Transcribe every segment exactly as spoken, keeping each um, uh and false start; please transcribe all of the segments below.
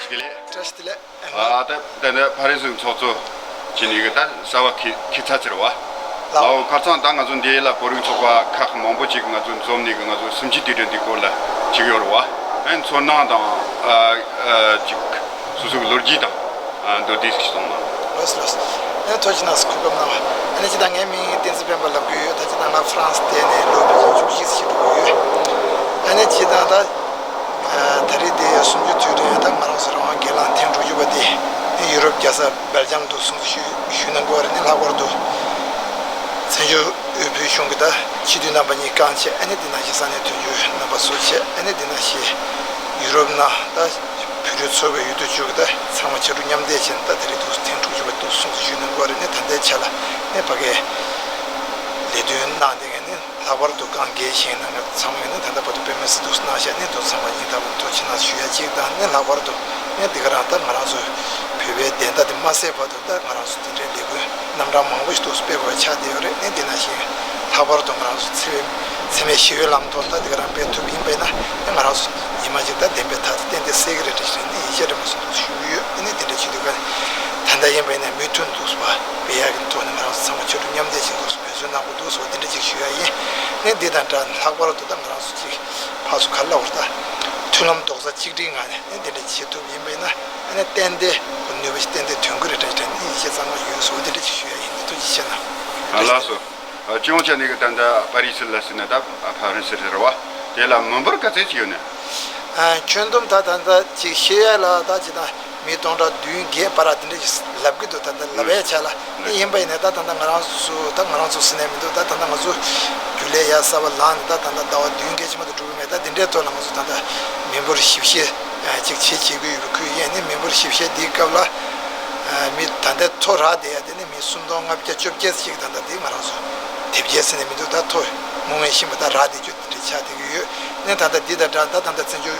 བདེ་ལེགས། བཀྲ་ཤིས་བདེ་ལེགས། ཨ་ད་ད་ད་ཕ་རི་སི་ཚོགས་གཙོ་བྱས་ནས་གི་ད་གསར་པ་ཁི་ཁི་ཚ་ཚེ་རེད་བ། ལའོ། ལའོ་ཁ་སང་ད་ང་ཚོ་འདི་ལ་བོད་རིགས་ཚོགས་པ་ཁག་མང་པོ་ཅིག་ང་ཚོ་འཛོམས་ནས་གི་ང་ཚོ་གསུམ་བཅུའི་དུས་དྲན་འདི་སྐོར་ལ་བྱེད་ཀྱི་ཡོད་རེད་བ། ཨན་ཚོར་སྣང་དང་ཨ་ཨ་ཅིག་སོ་སོ་གི་ལོ་རྒྱུས་དང་ཨ་མདོར་བསྡུས་ཤིག་གསུངས་གནང་། ལགས་སོ་ལགས་སོ། ཨན་ཐུགས་རྗེ་གནང་། གོ་སྐབས་གནང་བ། ཨ་ནི་སྤྱིར་བཏང་ངའི་མིང་བསྟན་འཛིན་སྤེན་པ་ལབ་ཀྱི་ཡོད། ད་སྤྱིར་བཏང་ང་ཧྥ་རན་སི་བསྡད་ནས་ལོ་བཞི་བཅུ་ཞིག་འགྲོ་གི་ཡོད། ཨ་ནི་སྤྱིར་བཏང་ད་ད་རེས་དེ་གསུམ་བཅུའི་དུས་དྲན་ད་ང་རང་ཚོ་རང་དབང་སྒེར་ལངས་ཐེངས་དྲུག་ཅུ་པ་དེ་ནི་ཡུ་རོབ་རྒྱལ་ས་སྦེལ་ཇམ་དུ་སོང་ཞུ་ཞུ་གནང་དགོས་པ་རེད། ནི་ལྷག་པར་དུ་བཙན་བྱོལ་དབུས་བོད་གཞུང་གི་ད་སྤྱི་འཐུས་རྣམ་པ་གཉིས་བསྐོངས་བྱས། ཨ་ནི་འདི་ནང་བཞིན་ས་གནས་དོན་གཅོད་རྣམ་པ་ཚོ་བྱས། ཨ་ནི་འདི་ནང་བཞིན་ཡུ་རོབ་ནང་ད་བོད་རིགས་ཚོགས་པའི་འོས་བསྡུ་བཅུག་གི་ད་ཚང་མ་ཕྱར་གྲུ་མཉམ་འདེགས་བྱས་ནས་ད་དེ་རིང་དུ་ཐེངས་དྲུག་ཅུ་པ་དུ་སོང་ཞུ་གནང་དགོས་པ་རེད། ནི་ད་ལྟའི་ཆ་ལ་ནི་ཕ་གིའི་ལས་དོན་གནང་བསྡད་མཁན་ནི། ལྷག་པར་དུ་བསྐངས་རྒྱས་ཤིང་ནང་ཚང་མ་ཡིན་ན་ད་ལྟ་བར་དུ་དཔེ་མི་སྲིད་དུ་གནང་བཞག་ནི་དུ་ཚང་མ་ཡིན་ད་བར་ཐུགས་རྗེ་གནང་ཞུ་ཡ་གཅིག་དང་། ནི་ལྷག་པར་དུ་ནི་འདི་ག་རང་ད་ང་རང་ཚོ་བོད་པའི་བདེན་མཐའ་དེ་མ་གསལ་བར་དུ་ད་ང་རང་ཚོ་དེ་འདྲའི་ལས་འགུལ་རྣམ་གྲངས་མང་པོ་ཞིག་ཏུ་སྤེལ་དགོས་པ་ཆགས་བསྡད་ཡོད་རེད། ནི་འདི་ནང་བཞིན་ལྷག་པར་དུ་ང་རང་ཚོ་འཚེ་འཚེ་མེད་ཞི་བའི་ལམ་ཐོག་ད་འདི་ག་རང་སྤེལ་ཐུབ་ཡིན་པས་ན། ནི་ང་རང་ཚོ་ཉི་མ་གཅིག་ད་བདེན་པའི་མཐའ་དེ་གཏན་གཏན་གསལ་གི་རེད་དྲན་ནི་ཡིད་ཆེས་རེ་མ་སོང་ཞུ་གི་ཡོད། ནི་འདི་འདྲ་བྱེད་དུས་ག་ད་ལྟ་ཡིན་པས་ན་མུ་མཐུད་དུ་སྤེལ་ཡག་གི་ཐོག་ནས་ང་རང་ཚོ་ཚང་མ་ཕྱར་གྲུ་མཉམ་འདེགས་བྱེད་དགོས་སོ། འབད་བརྩོན་གནང་དགོས་འདུག་སོ། འདི་འདྲ་ཅིག་ཞུ་ཡ་ཡིན། ནས་འདི་དང་འདྲ་ལྷག་པར་དུ་ད་ང་རང་ཚོ་ཅིག་ཕར་ཚུར་ག་རེ་ལབ་དགོས་རེད། ད་མཐུན་ལམ་རྡོག་རྩ་གཅིག་སྒྲིལ་ངང་ནས་ནས་འདི་འདྲ་བྱེད་ཐུབ་ཡིན་པས་ན་ཨ་ནི་ཏན་ཏན་ནུས་པ་ཞིག་ཏན་ཏན་ཐོན་གི་རེད་དྲན་དྲན་ནས་ཡིད་ཆེས་གཙང་མ་ཡོད་སོ། འདི་འདྲ་ཅིག་ཞུ་ཡ་ཡིན། ཐུགས་རྗེ་ཆེ་གནང་། ཨ་ལགས་སོ། ཨ་སྤྱི་ཡོངས་ཆ་ནས་གི་ད་ལྟ་པ་རི་སི་ལ་ཟེར་ན་ད་ཨ་ཕ་རན་སི་རེད་བ། དེ་ལ་མི་འབོར་ག་ཚད་ཅིག་ཡོད་ན། ཨ་ཁྱོན་བསྡོམས་ད་ད་ལྟ་ཅིག་ཤེས་ཡ་ལ་ད་ཅིག་ད། མི་སྟོང་ཕྲག་བདུན་བརྒྱད་བར་དེ་འདྲ་ཞིག་ལབ་ཀྱི་འདུག་ད་ལྟ་ལབ་ཡ་ཆ་ལ་ནི་ཡིན་པ་ཡིན་ནའི་ད་ད་ལྟ་ང་རང་ཚོ་ད་ང་རང་ཚོ་ཟེར་ནས་མི་འདུག་ད་ད་ལྟ་ང་ཚོ་རྒྱུན་ལས་ཡ་གསར་པ་ལངས་ནས་ད་ད་ལྟ་ཟླ་བ་བདུན་བརྒྱད་ཅིག་མ་གཏོགས་འགྲོ་གི་མེད། ད་དེ་འདྲའི་ཐོག་ལ་ང་ཚོ་ད་ལྟ་མི་འབོར་ཞིབ་བཤེར་ཅིག་བྱེད་བྱེད་ཀྱི་ཡོད་པའི་ཁུལ་ཡིན། ནི་མི་འབོར་ཞིབ་བཤེར་འདིའི་སྐབས་ལ་མི་ད་ལྟའི་ཐོ་རག་བསྡད་ཡ་དེ་ནི་མི་སུམ་སྟོང་ལྔ་བརྒྱ་བཅོ་བརྒྱད་ཅིག་ད་ལྟ་དེ་ང་རང་ཚོ་དེབ་སྐྱེལ་ཟེར་ནས་མི་འདུག་ད་ཐོ་ངོ་ངས་ཤེས་པ་ད་རག་བསྡད་རྒྱུ་དེ་འདྲ་ཆགས་བསྡད་ཀྱི་ཡོད། ནས་ད་ལྟ་འདི་དང་འདྲ་ད་ད་ལྟ་བཙན་བྱོལ་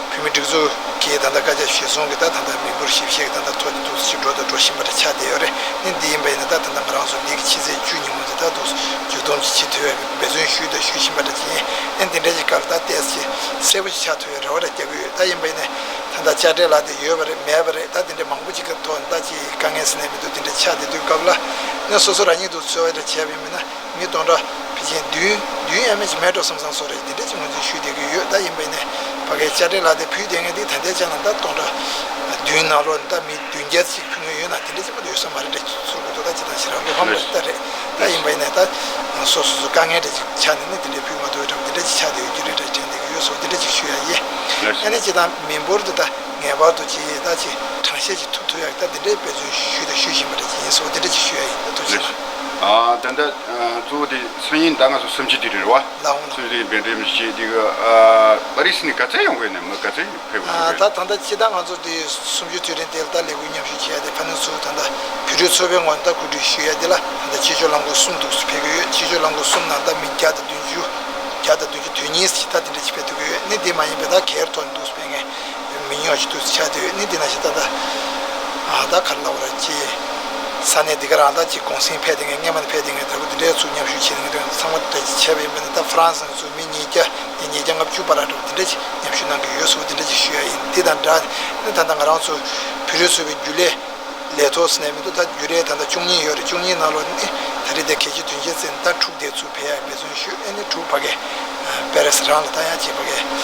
བོད་མིའི་སྒྲིག་འཛུགས་ཀྱིས་ད་ལྟ་བཀའ་རྒྱ་གཞིར་བཟུང་གིས་ད་ད་ལྟ་མི་འབོར་ཞིབ་བཤེར་གྱི་ད་ལྟ་ཐོ་དེ་འདུག་ཅིག་འགྲོ་དང་འགྲོ་བཞིན་པ་འདྲ་ཆགས་བསྡད་ཡོད་རེད། ནས་འདི་ཡིན་པ་ཡིན་ན་ད་ད་ལྟ་ང་རང་ཚོ་འདི་གི་ཕྱི་ཚེས་བཅུ་ཉིན་མོ་དེ་ད་འདུག་མཇུག་སྡོམ་ཅིག་བྱེད་ཐུབ་ཡ་འབད་བརྩོན་ཞུས་དང་ཞུ་བཞིན་པ་འདྲ་ཅིག་ཡིན། ནས་འདི་འདྲ་ཅིག་སྐབས་ལ་ད་ཏོག་ཙམ་གསལ་པོ་ཅིག་ཆགས་ཐུབ་ཡ་རེ་བ་རེ་རྒྱག་གི་ཡོད། ད་ཡིན་པ་ཡིན་ན་ད་ལྟ་དཔྱ་ཁྲལ་ལག་དེབ་ཡོད་པ་རེད་མེད་པ་རེད། ད་དེ་འདྲ་མང་པོ་ཅིག་གི་ཐོག་ནས་ད་ཅིག་དཀའ་ངལ་ཟེར་ནས་མི་འདུག་དེ་འདྲ་ཆགས་བསྡད་དུས་སྐབས་ལ་ནས་སོ་སོ་རང་ཉིད་དུ་འཚོལ་བ་འདྲ་བྱས་པ་ཡིན་ན། མི་སྟོང་ཕྲག་ཕལ་ཆེར་བདུན་བདུན་ཡས་མས་ཅིག་མེད་འགྲོ་བསམ་བསམ་བཟོ་རེད། དེ་འདྲ་ཅིག་ངོས་འཛིན་ཞུས་བསྡད་ཀྱི་ཡོད། ད་ཡིན་པ་ཡིན་ནའི་ཕ་གིའི་དཔྱ་ཁྲལ་ལག་དེབ་ཕུལ་བསྡད་མཁན་འདི་ད་ལྟའི་ཆ་ལ་ད་སྟོང་ཕྲག་བདུན་ནང་ལོགས་ནས་ད་མི་བདུན་བརྒྱ་ཅིག་ཕུལ་མཁན་ཡོད་ན་དེ་འདྲ་ཅིག་མ་གཏོགས་ཡོད་ས་མ་རེད་འདྲ་ཚོར་གྱི་འདུག་ད་ཅི་ད་ཞེ་དྲག་བློ་ཕམ་པ་ཞིག་ད་རེད། ད་ཡིན་པ་ཡིན་ནའི་ད་སོ་སོ་སོ་དཀའ་ངལ་འདྲ་ཅིག་ཆགས་ནས་ནི་དེ་འདྲ་ཕུལ་མ་ཐུབ་པའི་འདྲ་པོ་དེ་འདྲ་ཅིག་ཆགས་བསྡད་ཡོད་རྒྱུ་རེད་འདྲ་དྲན་བསྡད་ཀྱི་ཡོད་སོ། དེ་འདྲ་ཅིག་ཞུ་ཡ་ཡིན། ཨ་ནི་ཅི་ད་མི་འབོར་འདི་ད་ངེས་པར་དུ་ཅི་ད་ཅི་གྲངས་བཤེར་ཅིག་ཐུབ་ཐུབ་ཡག་ད་དེ་འདྲའི་འབད་བརྩོན་ཞུས་དང་ཞུ་བཞིན་པ་འདྲ་ཅིག་ཡིན་སོ། དེ་འདྲ་ཅིག་ཞུ་ཡ་ཡིན། ད་ཐུགས་རྗེ་གནང་། ཨ་ད་ལྟ་གཙོ་བོ་དེ་སང་ཉིན་ད་ང་ཚོ་གསུམ་བཅུའི་དུས་དྲན་རེད་བ། ལའོ་ལའོ། སུ་ལས་འབད་འགྲེམས་བྱས་དེ་གི་ཨ་པ་རི་སི་ནས་ག་ཚད་ཡོང་དགོས་ནས་མི་ག་ཚད་ཕེབས་དགོས་ཨ་ད་ད་ལྟ་སྤྱིར་བཏང་ང་ཚོ་དེ་གསུམ་བཅུའི་དུས་དྲན་དེ་ལ་ད་ལས་འགུལ་མཉམ་ཞུགས་བྱེད་ཡ་དེ་ཕ་ནི་ཚུར་ད་ལྟ་བོད་རིགས་ཚོགས་པའི་ངོས་ནས་ད་གོ་སྒྲིག་ཞུ་ཡ་དེ་ལ་ད་ལྟ་ཕྱི་ཕྱོགས་རླངས་འཁོར་གསུམ་འདུག་སེ་ཕེབས་ཀྱི་ཡོད། ཕྱི་ཕྱོགས་རླངས་འཁོར་གསུམ་ནང་ད་མི་བརྒྱ་དང་བདུན་ཅུ་བརྒྱ་དང་བདུན་ཅུ་དོན་གཉིས་ཅིག་ད་དེ་འདྲ་ཅིག་ཕེབས་ཐུབ་ཀྱི་ཡོད། ནི་དེ་མ་ཡིན་པའི་ད་གར་ཐོག་ནས་འདུག་སེ་ཕེབས་མཁན་མི་ཉུང་ཞིག་འདུག་སེ་ཆགས་བསྡད་ཡོད། ནི་དེ་ནང་བཞིན་ད་ལྟ་ཨ་ད་ག་རེ་ལབ་དགོས་རེད། ཅིག་ས་གནས་འདི་ག་རང་ད་ཅིག་གུང་སེང་ཕེབས་བསྡད་མཁན་སྔས་མ་ནས་ཕེབས་བསྡད་མཁན་འདྲ་པོ་དེ་འདྲའི་ཚུར་མཉམ་ཞུགས་བྱེད་མཁན་འདྲ་ཚང་མ་འདྲ་ཅིག་བྱས་པ་ཡིན་པ་ཡིན་ན། ད་ཧྥ་རན་སི་ནས་ཚུར་མི་ཉིས་བརྒྱ་ནས་ཉིས་བརྒྱ་ལྔ་བཅུ་བར་འདྲ་པོ་དེ་འདྲ་ཅིག་མཉམ་ཞུགས་གནང་གི་ཡོད་སོ། དེ་འདྲ་ཅིག་ཞུ་ཡ་ཡིན། དེ་དང་འདྲ་ནི་ད་ལྟ་ང་རང་ཚོ་བོད་རིགས་ཚོགས་པའི་རྒྱུན་ལས་ལས་ཐོག་ཟེར་ནས་མི་འདུག་ད་རྒྱུན་ལས་ད་ལྟ་བཅུ་གཉིས་ཡོད་རེད། བཅུ་གཉིས་ནང་ལོགས་ནས་ད་རེས་དེ་གལ་ཆེ་དོན་ཆེ་བརྩིས་ནས་ད་དྲུག་དེ་ཚུར་ཕེབས་ཡག་འབད་བརྩོན་ཞུ། ཨ་ནི་དྲུག་ཕ་གི་པེ་རི་སི་རང་ལ་ད་ཡང་ཅིག་ཕ་གི་རང་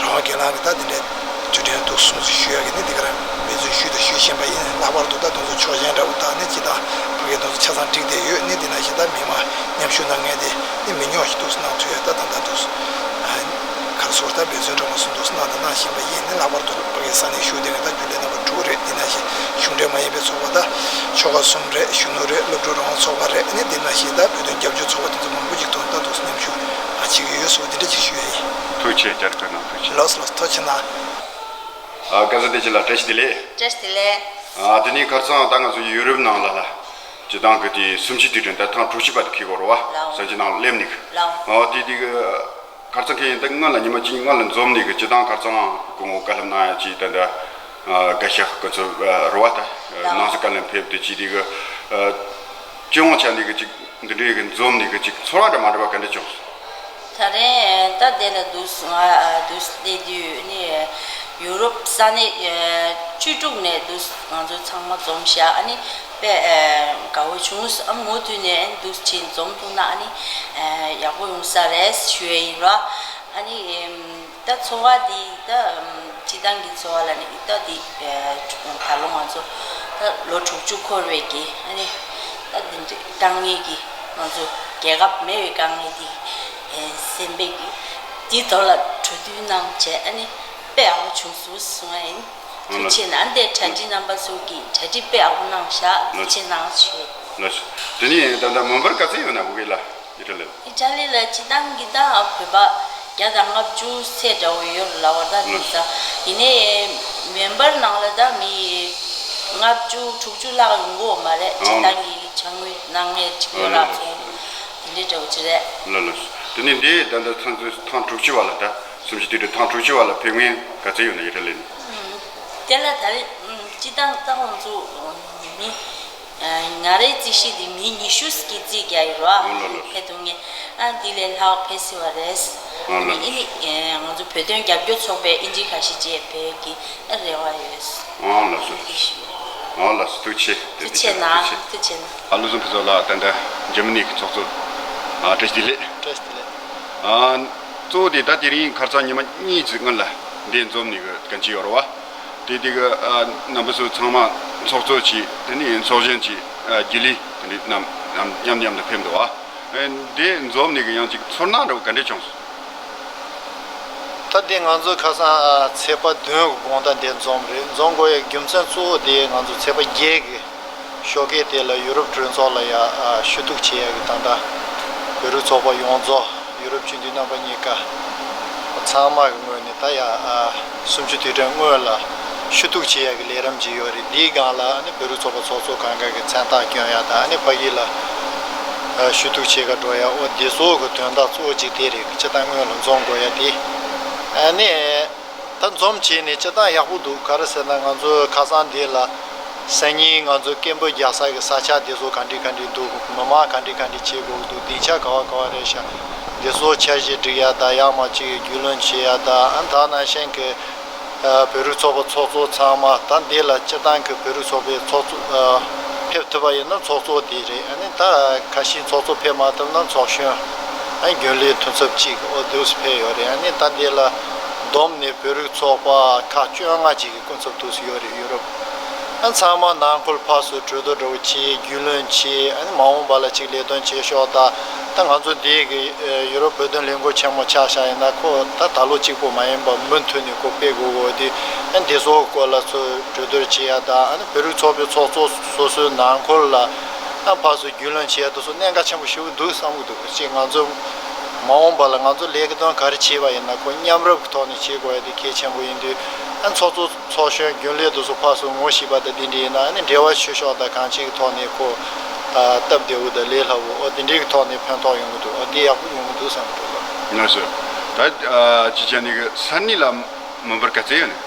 དབང་སྒེར་ལངས་ཀྱི་ད་དེ་འདྲའི་དུས་དྲན་འདུག་སོང་ཞུ་ཡག་གི་ནི་དེ་ག་རང་འབད་བརྩོན་ཞུས་དང་ཞུ་བཞིན་པ་ཡིན། ལྷག་པར་དུ་ད་དེ་ཚོ་ཆོག་མཆན་འདྲ་པོ་དང་ནི་ཅི་དང་ཕ་གི་དེ་ཚོ་ཆ་ཚང་འགྲིག་བསྡད་ཡོད། ནི་དེ་ནང་བཞིན་ད་མི་མང་མཉམ་ཞུགས་གནང་མཁན་དེ་ནི་མི་ཉུང་ཞིག་འདུག་གནང་ཐུབ་ཡག་ད་ད་ད་འདུག་ག་རེ་ཟེར་ད་འབད་བརྩོན་འདྲ་མང་སུ་འདུག་གནང་དང་གནང་བཞིན་པ་ཡིན། ནི་ལྷག་པར་དུ་ཕ་གི་ས་གནས་བཞུགས་བསྡད་མཁན་ད་རྒྱུན་ལས་རྣམ་པ་དྲུག་རེད། དེ་ནང་བཞིན་གཞུང་འབྲེལ་མ་ཡིན་པའི་ཚོགས་པ་ད་ཆོལ་ཁ་གསུམ་རེད། གཞོན་ནུ་རེད། སློབ་ཕྲུག་རང་དབང་ཚོགས་པ་རེད། ནི་དེ་ནང་བཞིན་ད་བོད་དོན་རྒྱབ་སྐྱོར་ཚོགས་པ་དེ་ཚོ་མང་པོ་ཅིག་ཐོག་ད་འདུག་མཉམ་ཞུགས་ཨ་བྱེད་ཀྱི་ཡོད་སོ། དེ་འདྲ་ཅིག་ཞུ་ཡ་ཡིན། ཐུགས་རྗེ་ཆེ། བསྐྱར་ཁ་གནང་། ཐུགས་རྗེ་ཆེ། ལགས་སོ་ལགས་སོ། ཐུགས་རྗེ་གནང་། ཨ་བཀའ་ཟུར་བདེ་ཆེན་ལགས་བཀྲ་ཤིས་བདེ་ལེགས། བཀྲ་ཤིས་བདེ་ལེགས། ཨ་དེ་ནས་ཁ་སང་ད་ང་ཚོ་ཡུ་རོབ་ནང་ལ་ལ་སྤྱིར་བཏང་གི་དེ་གསུམ་བཅུའི་དུས་དྲན་ད་ཐེངས་དྲུག་ཅུ་པ་དེ་འཁེལ་གོ་རོ་བ། ལའོ། གསར་འགྱུར་ནང་སླེབས་ནི། ལའོ། ཨ་དེ་དེ་གི་ཁ་སང་ཁེ་ཡིན་ད་སྔོན་ལ་ཉི་མ་གཅིག་སྔོན་ལ་འཛོམས་ནས་གི་སྤྱིར་བཏང་ཁ་སང་སྐུ་ངོ་བཀའ་སློབ་གནང་ཡ་ཅིག་ད་ད་ཨ་བཀའ་ཤག་གི་ཚོ་ཨ་རོ་བ་ད་ནང་སྲིད་བཀའ་བློན་ཕེབས་དུས་ཅིག་དེ་གི་ཨ་སྤྱི་ཡོངས་ཆ་ནས་གི་ཅིག་འདི་འདྲའི་གི་འཛོམས་ནས་གི་ཅིག་ཚོར་བ་འདྲ་མ་འདྲ་བ་ག་འདྲ་བྱུང་སོང་། ད་རེས་ད་དེ་ལ་འདུག་ང་འདུག་བསྡད་དུས་ནི། ཡུ་རོབ་ས་གནས་ཨ་བཅུ་དྲུག་ནས་འདུག་ང་ཚོ་ཚང་མ་འཛོམས་ཤག་ཨ་ནི་དཔེ་ཨ་དགའ་བོ་བྱུང་། ཨ་མུ་མཐུད་ནས་འདུག་ཕྱིན་འཛོམས་ཐུབ་ན་ཨ་ནི་ཨ་ཡག་པོ་ཡོང་ས་རེད་ཞུ་ཡས་ཡིན་རོ། ཨ་ནི་ཨམ་ད་འཚོ་བ་འདི་ད་ཨམ་སྤྱི་བཏང་གི་འཚོ་བ་ལ་ནི་ད་འདི་ཨ་ད་ལོ་ང་ཚོ་ད་ལོ་དྲུག་ཅུ་འཁོར་བའི་གི་ཨ་ནི་ད་འདི་འདྲའི་དཀའ་ངལ་གི་ང་ཚོ་རྒྱལ་ཁབ་མེད་པའི་དཀའ་ངལ་འདི་ཨེ་སེམས་པའི་གི་འདི་ཐོག་ལ་གྲོས་བསྡུར་གནང་བྱས་ཨ་ནི་དཔེ་ཡག་པོ་བྱུང་སོང་གསུང་བ་ཡིན། ཨ་ཐུགས་རྗེ་ཆེ་གནང་། འདི་གྲ་སྒྲིག་རྣམ་པ་ཚོ་གི་གྲ་སྒྲིག་དཔེ་ཡག་པོ་གནང་བཞག་ཐུགས་རྗེ་ཆེ་གནང་ཞུ། ལགས་སོ། དེ་ནས་ད་ལྟ་མོན་པར་ག་ཚོད་ཡོད་ན་བོད་སྐད་ལ་ཨི་ཊ་ལི་ལ། ཨི་ཊ་ལི་ལ་སྤྱི་བཏང་གི་ད་བོད་པ་བརྒྱ་དང་ལྔ་བཅུ་ཚད་འདྲ་བོ་ཡོད་ལ་བ་ད་དེ་ཙང་ཡིན་ནའི་མོན་པར་ནང་ལ་ད་མི་ལྔ་བཅུ་དྲུག་ཅུ་ལྷག་ཡོང་གི་ཡོད་མ་རེད། སྤྱི་བཏང་གི་དྲ་ངོས་གནང་མཁན་ཅིག་ཡོད་ར་ཚོ་དེ་འདྲའི་འདྲ་བོ་ཅིག་རེད། ལགས་ལགས་སོ། དེ་ནས་འདི་ད་ལྟ་ཚང་ཚོས་ཐེངས་དྲུག་ཅུ་བ་ལ་ད་གསུམ་བཅུ་དུས་དྲན་ཐེངས་དྲུག་ཅུ་བ་ལ་ཕེབས་མཁན་ག་ཚོད་ཡོད་ན་ཨི་ཊ་ལི་ནས། དེ་ལ་ད་རེས་སྤྱི་བཏང་ད་ཁོང་ཚོ་མི་ང་རའི་རྩིས་གཞི་འདི་མི་ཉི་ཤུ་ཙམ་གྱིས་རྩིས་རྒྱག་ཡོད་རོ། ཨང་ལགས་ལགས། ཕེབས་ཐུབ་མཁན་ཨ་འདི་ལས་ལྷག་ཕེབས་སྲིད་པ་རེད། ཨང་ལགས། ཨ་ནི་ང་ཚོ་བོད་དོན་རྒྱབ་སྐྱོར་ཚོགས་པའི་ཨིན་ཇི་ཁ་ཤས་ཀྱིས་ཕེབས་ཀྱི་རེ་བ་ཡོད། ཨང་ལགས་སོ། ཨང་ལགས་སོ། ཐུགས་རྗེ་ཆེ། ཐུགས་རྗེ་ཆེ་གནང་། ཐུགས་རྗེ་ཆེ་གནང་། ཨ་བློ་བཟང་ཕུན་ཚོགས་ལགས་ད་ལྟ་འཇར་མ་ནི་གི་ཚོགས་གཙོ། ཨ་བཀྲ་ཤིས་བདེ་ལེགས། བཀྲ་ཤིས་བདེ་ལེགས། ཨ་གཙོ་བོ་དེ་ད་དེ་རིང་ཁ་སང་ཉི་མ་གཉིས་ཙམ་སྔོན་ལ་འདིར་འཛོམས་ནས་གི་གང་ཅི་ཡོད་རེད་བ། དེ་དེ་གི་ཨ་རྣམ་པ་ཚོ་ཚང་མ་ཚོགས་གཙོ་གཅིག་དེ་ནས་ཚོགས་གཞོན་གཅིག་ཨ་རྒྱུན་ལས་དེ་འདྲ་རྣམས་རྣམས་མཉམ་མཉམ་དུ་ཕེབས་འདུག་བ། ཨ་འདི་འཛོམས་ནས་གི་ཡང་ཅིག་ཚོར་སྣང་འདྲ་བོ་ག་འདྲས་བྱུང་སོང་། ད་འདི་ང་ཚོ་ཁ་སང་ཨ་ཚེས་པ་བདུན་གི་དགོང་དག་འདིར་འཛོམས་རེད། འཛོམས་དགོས་ཡའི་རྒྱུ་མཚན་གཙོ་བོ་དེ་ང་ཚོ་ཚེས་པ་བརྒྱད་གི་ཞོགས་ཀས་དེ་ལ་ཡུ་རོབ་གྲོས་ཚོགས་ལ་ཡ་ཨ་ཞུ་གཏུག་བྱེད་ཡ་གི་ད་ལྟ་བོད་རིགས་ཚོགས་པ་ཡོངས་རྫོགས་ཡུ་རོབ་སྤྱི་འཐུས་རྣམ་པ་གཉིས་ཀ་ཚང་མ་གི་ངོས་ནས་ད་ཡ་ཨ་གསུམ་བཅུ་དུས་དྲན་སྔོན་ལ་ཞུ་གཏུག་བྱེད་ཡ་གི་ལས་རིམ་ཅིག་ཡོད་རེད། འདིའི་སྒང་ལ་ཨ་ནི་བོད་རིགས་ཚོགས་པ་ཚོགས་གཙོ་གང་ག་གི་མཚན་རྟགས་བསྐྱོན་ཡ་དང་ཨ་ནི་ཕ་གི་ལ་ཨ་ཞུ་གཏུག་བྱེད་ག་འགྲོ་ཡ། འོ་འདི་ཚོ་གི་དོན་དག་གཙོ་བོ་གཅིག་དེ་རེད། སྤྱི་བཏང་སྔོན་ལ་འཛོམས་དགོས་ཡ་དེ། ཨ་ནི། ད་འཛོམས་བྱས་ནས་སྤྱིར་བཏང་ཡག་པོ་འདུག་ག་རེ་ཟེར་ན་ང་ཚོ་ཁ་སང་འདི་ལ་སང་ཉིན་ང་ཚོ་སྐད་འབོད་རྒྱག་ས་གི་ས་ཆ་འདི་ཚོ་ག་འདྲ་ག་འདྲ་འདུག་མི་མང་ག་འདྲ་ག་འདྲ་བྱེད་དགོས་འདུག་སྡིངས་ཆ་ག་བ་ག་བ་རེད་ཤག་འདི་ཚོ་འཆར་གཞི་སྒྲིག་ཡ་དང་ཡང་མ་གཅིག་རྒྱུས་ལོན་བྱེད་ཡ་དང་ཨ་ད་ནང་བཞིན་གི་ཨ་བོད་རིགས་ཚོགས་པ་ཚོགས་གཙོ་ཚང་མ་ད་འདི་ལ་སྤྱིར་བཏང་གི་བོད་རིགས་ཚོགས་པའི་ཚོགས་གཙོ་ཨ་ཕེབས་ཐུབ་པ་ཡིན་ན་ཚོགས་གཙོ་དེ་རེད། ཨ་ནི་ད་ཁ་ཤས་ཚོགས་གཙོ་ཕེབས་མ་ཐུབ་ན་ཚོགས་གཞོན་ཨ་རྒྱུན་ལས་མཐུ་ཚབ་གཅིག་ཨོ་འདུག་སེ་ཕེབས་ཡོད་རེད། ཨ་ནི་ད་འདི་ལ་བསྡོམས་ནས་བོད་རིགས་ཚོགས་པ་ཁག་བཅོ་ལྔ་ཅིག་གི་སྐུ་ཚབ་འདུག་སེ་ཡོད་རེད་ཡུ་རོབ། ཨ་ཚང་མ་ནང་ཁུལ་ཕར་ཚུར་གྲོས་བསྡུར་འདྲ་བོ་བྱེད་རྒྱུས་ལོན་བྱེད་ཨ་ནི་མ་འོངས་པ་ལ་ཅིག་ལས་དོན་བྱེད་ཕྱོགས་དང་ད་ང་ཚོ་འདི་གི་ཡུ་རོབ་བོད་དོན་ལས་འགུལ་ཆེན་མོ་ཆ་བཞག་ཡིན་ན་ཁོ་ད་ད་ལོ་གཅིག་པོ་མ་ཡིན་པ་མུ་མཐུད་ནས་ཁོ་སྤེལ་དགོས་དགོས་དེ་ཨ་འདི་ཚོ་སྐོར་ལ་ཚུར་གྲོས་བསྡུར་བྱེད་ཡ་དང་ཨ་ནི་བོད་རིགས་ཚོགས་པའི་ཚོགས་གཙོ་སོ་སོའི་ནང་ཁུལ་ལ་ཨ་ཕར་ཚུར་རྒྱུས་ལོན་བྱེད་ཡ་དེ་ཚོ་གནད་འགག་ཆེན་པོ་ཞེ་པོ་འདུག་བསམ་གྱི་འདུག་ཅིག་ང་ཚོ་མ་འོངས་པ་ལ་ང་ཚོ་ལས་ཀ་དོན་ག་རེ་བྱེད་པ་ཡིན་ན་ཁོ་མཉམ་རུབ་ཀྱི་ཐོག་ནས་བྱེད་དགོས་ཡ་དེ་གལ་ཆེན་པོ་ཡིན་དུས་ཨ་ཚོགས་གཙོ་ཚོགས་གཞོན་རྒྱུན་ལས་དེ་ཚོ་ཕར་ཚུར་ངོ་ཤེས་པ་དང་དེ་འདྲ་ཡིན་ན་ཨ་ནི་འབྲེལ་བ་ཆོད་ཕྱོགས་དང་གང་ཅིའི་ཐོག་ནས་ཁོ་སྟབས་བདེ་བོ་དང་ལས་སླ་བོ་ཨོ་དེ་འདྲའི་ཐོག་ནས་ཕན་ཐོགས་ཡོང་གི་འདུག་ཨོ་དེ་ཡག་པོ་ཡོང་གི་འདུག་བསམ་གྱི་འདུག་ལགས་སོ། ད་ཅི་བྱས་ནས་ས་གནས་ལ་མོན་པར་ག་ཚོད་ཡོད་ནས།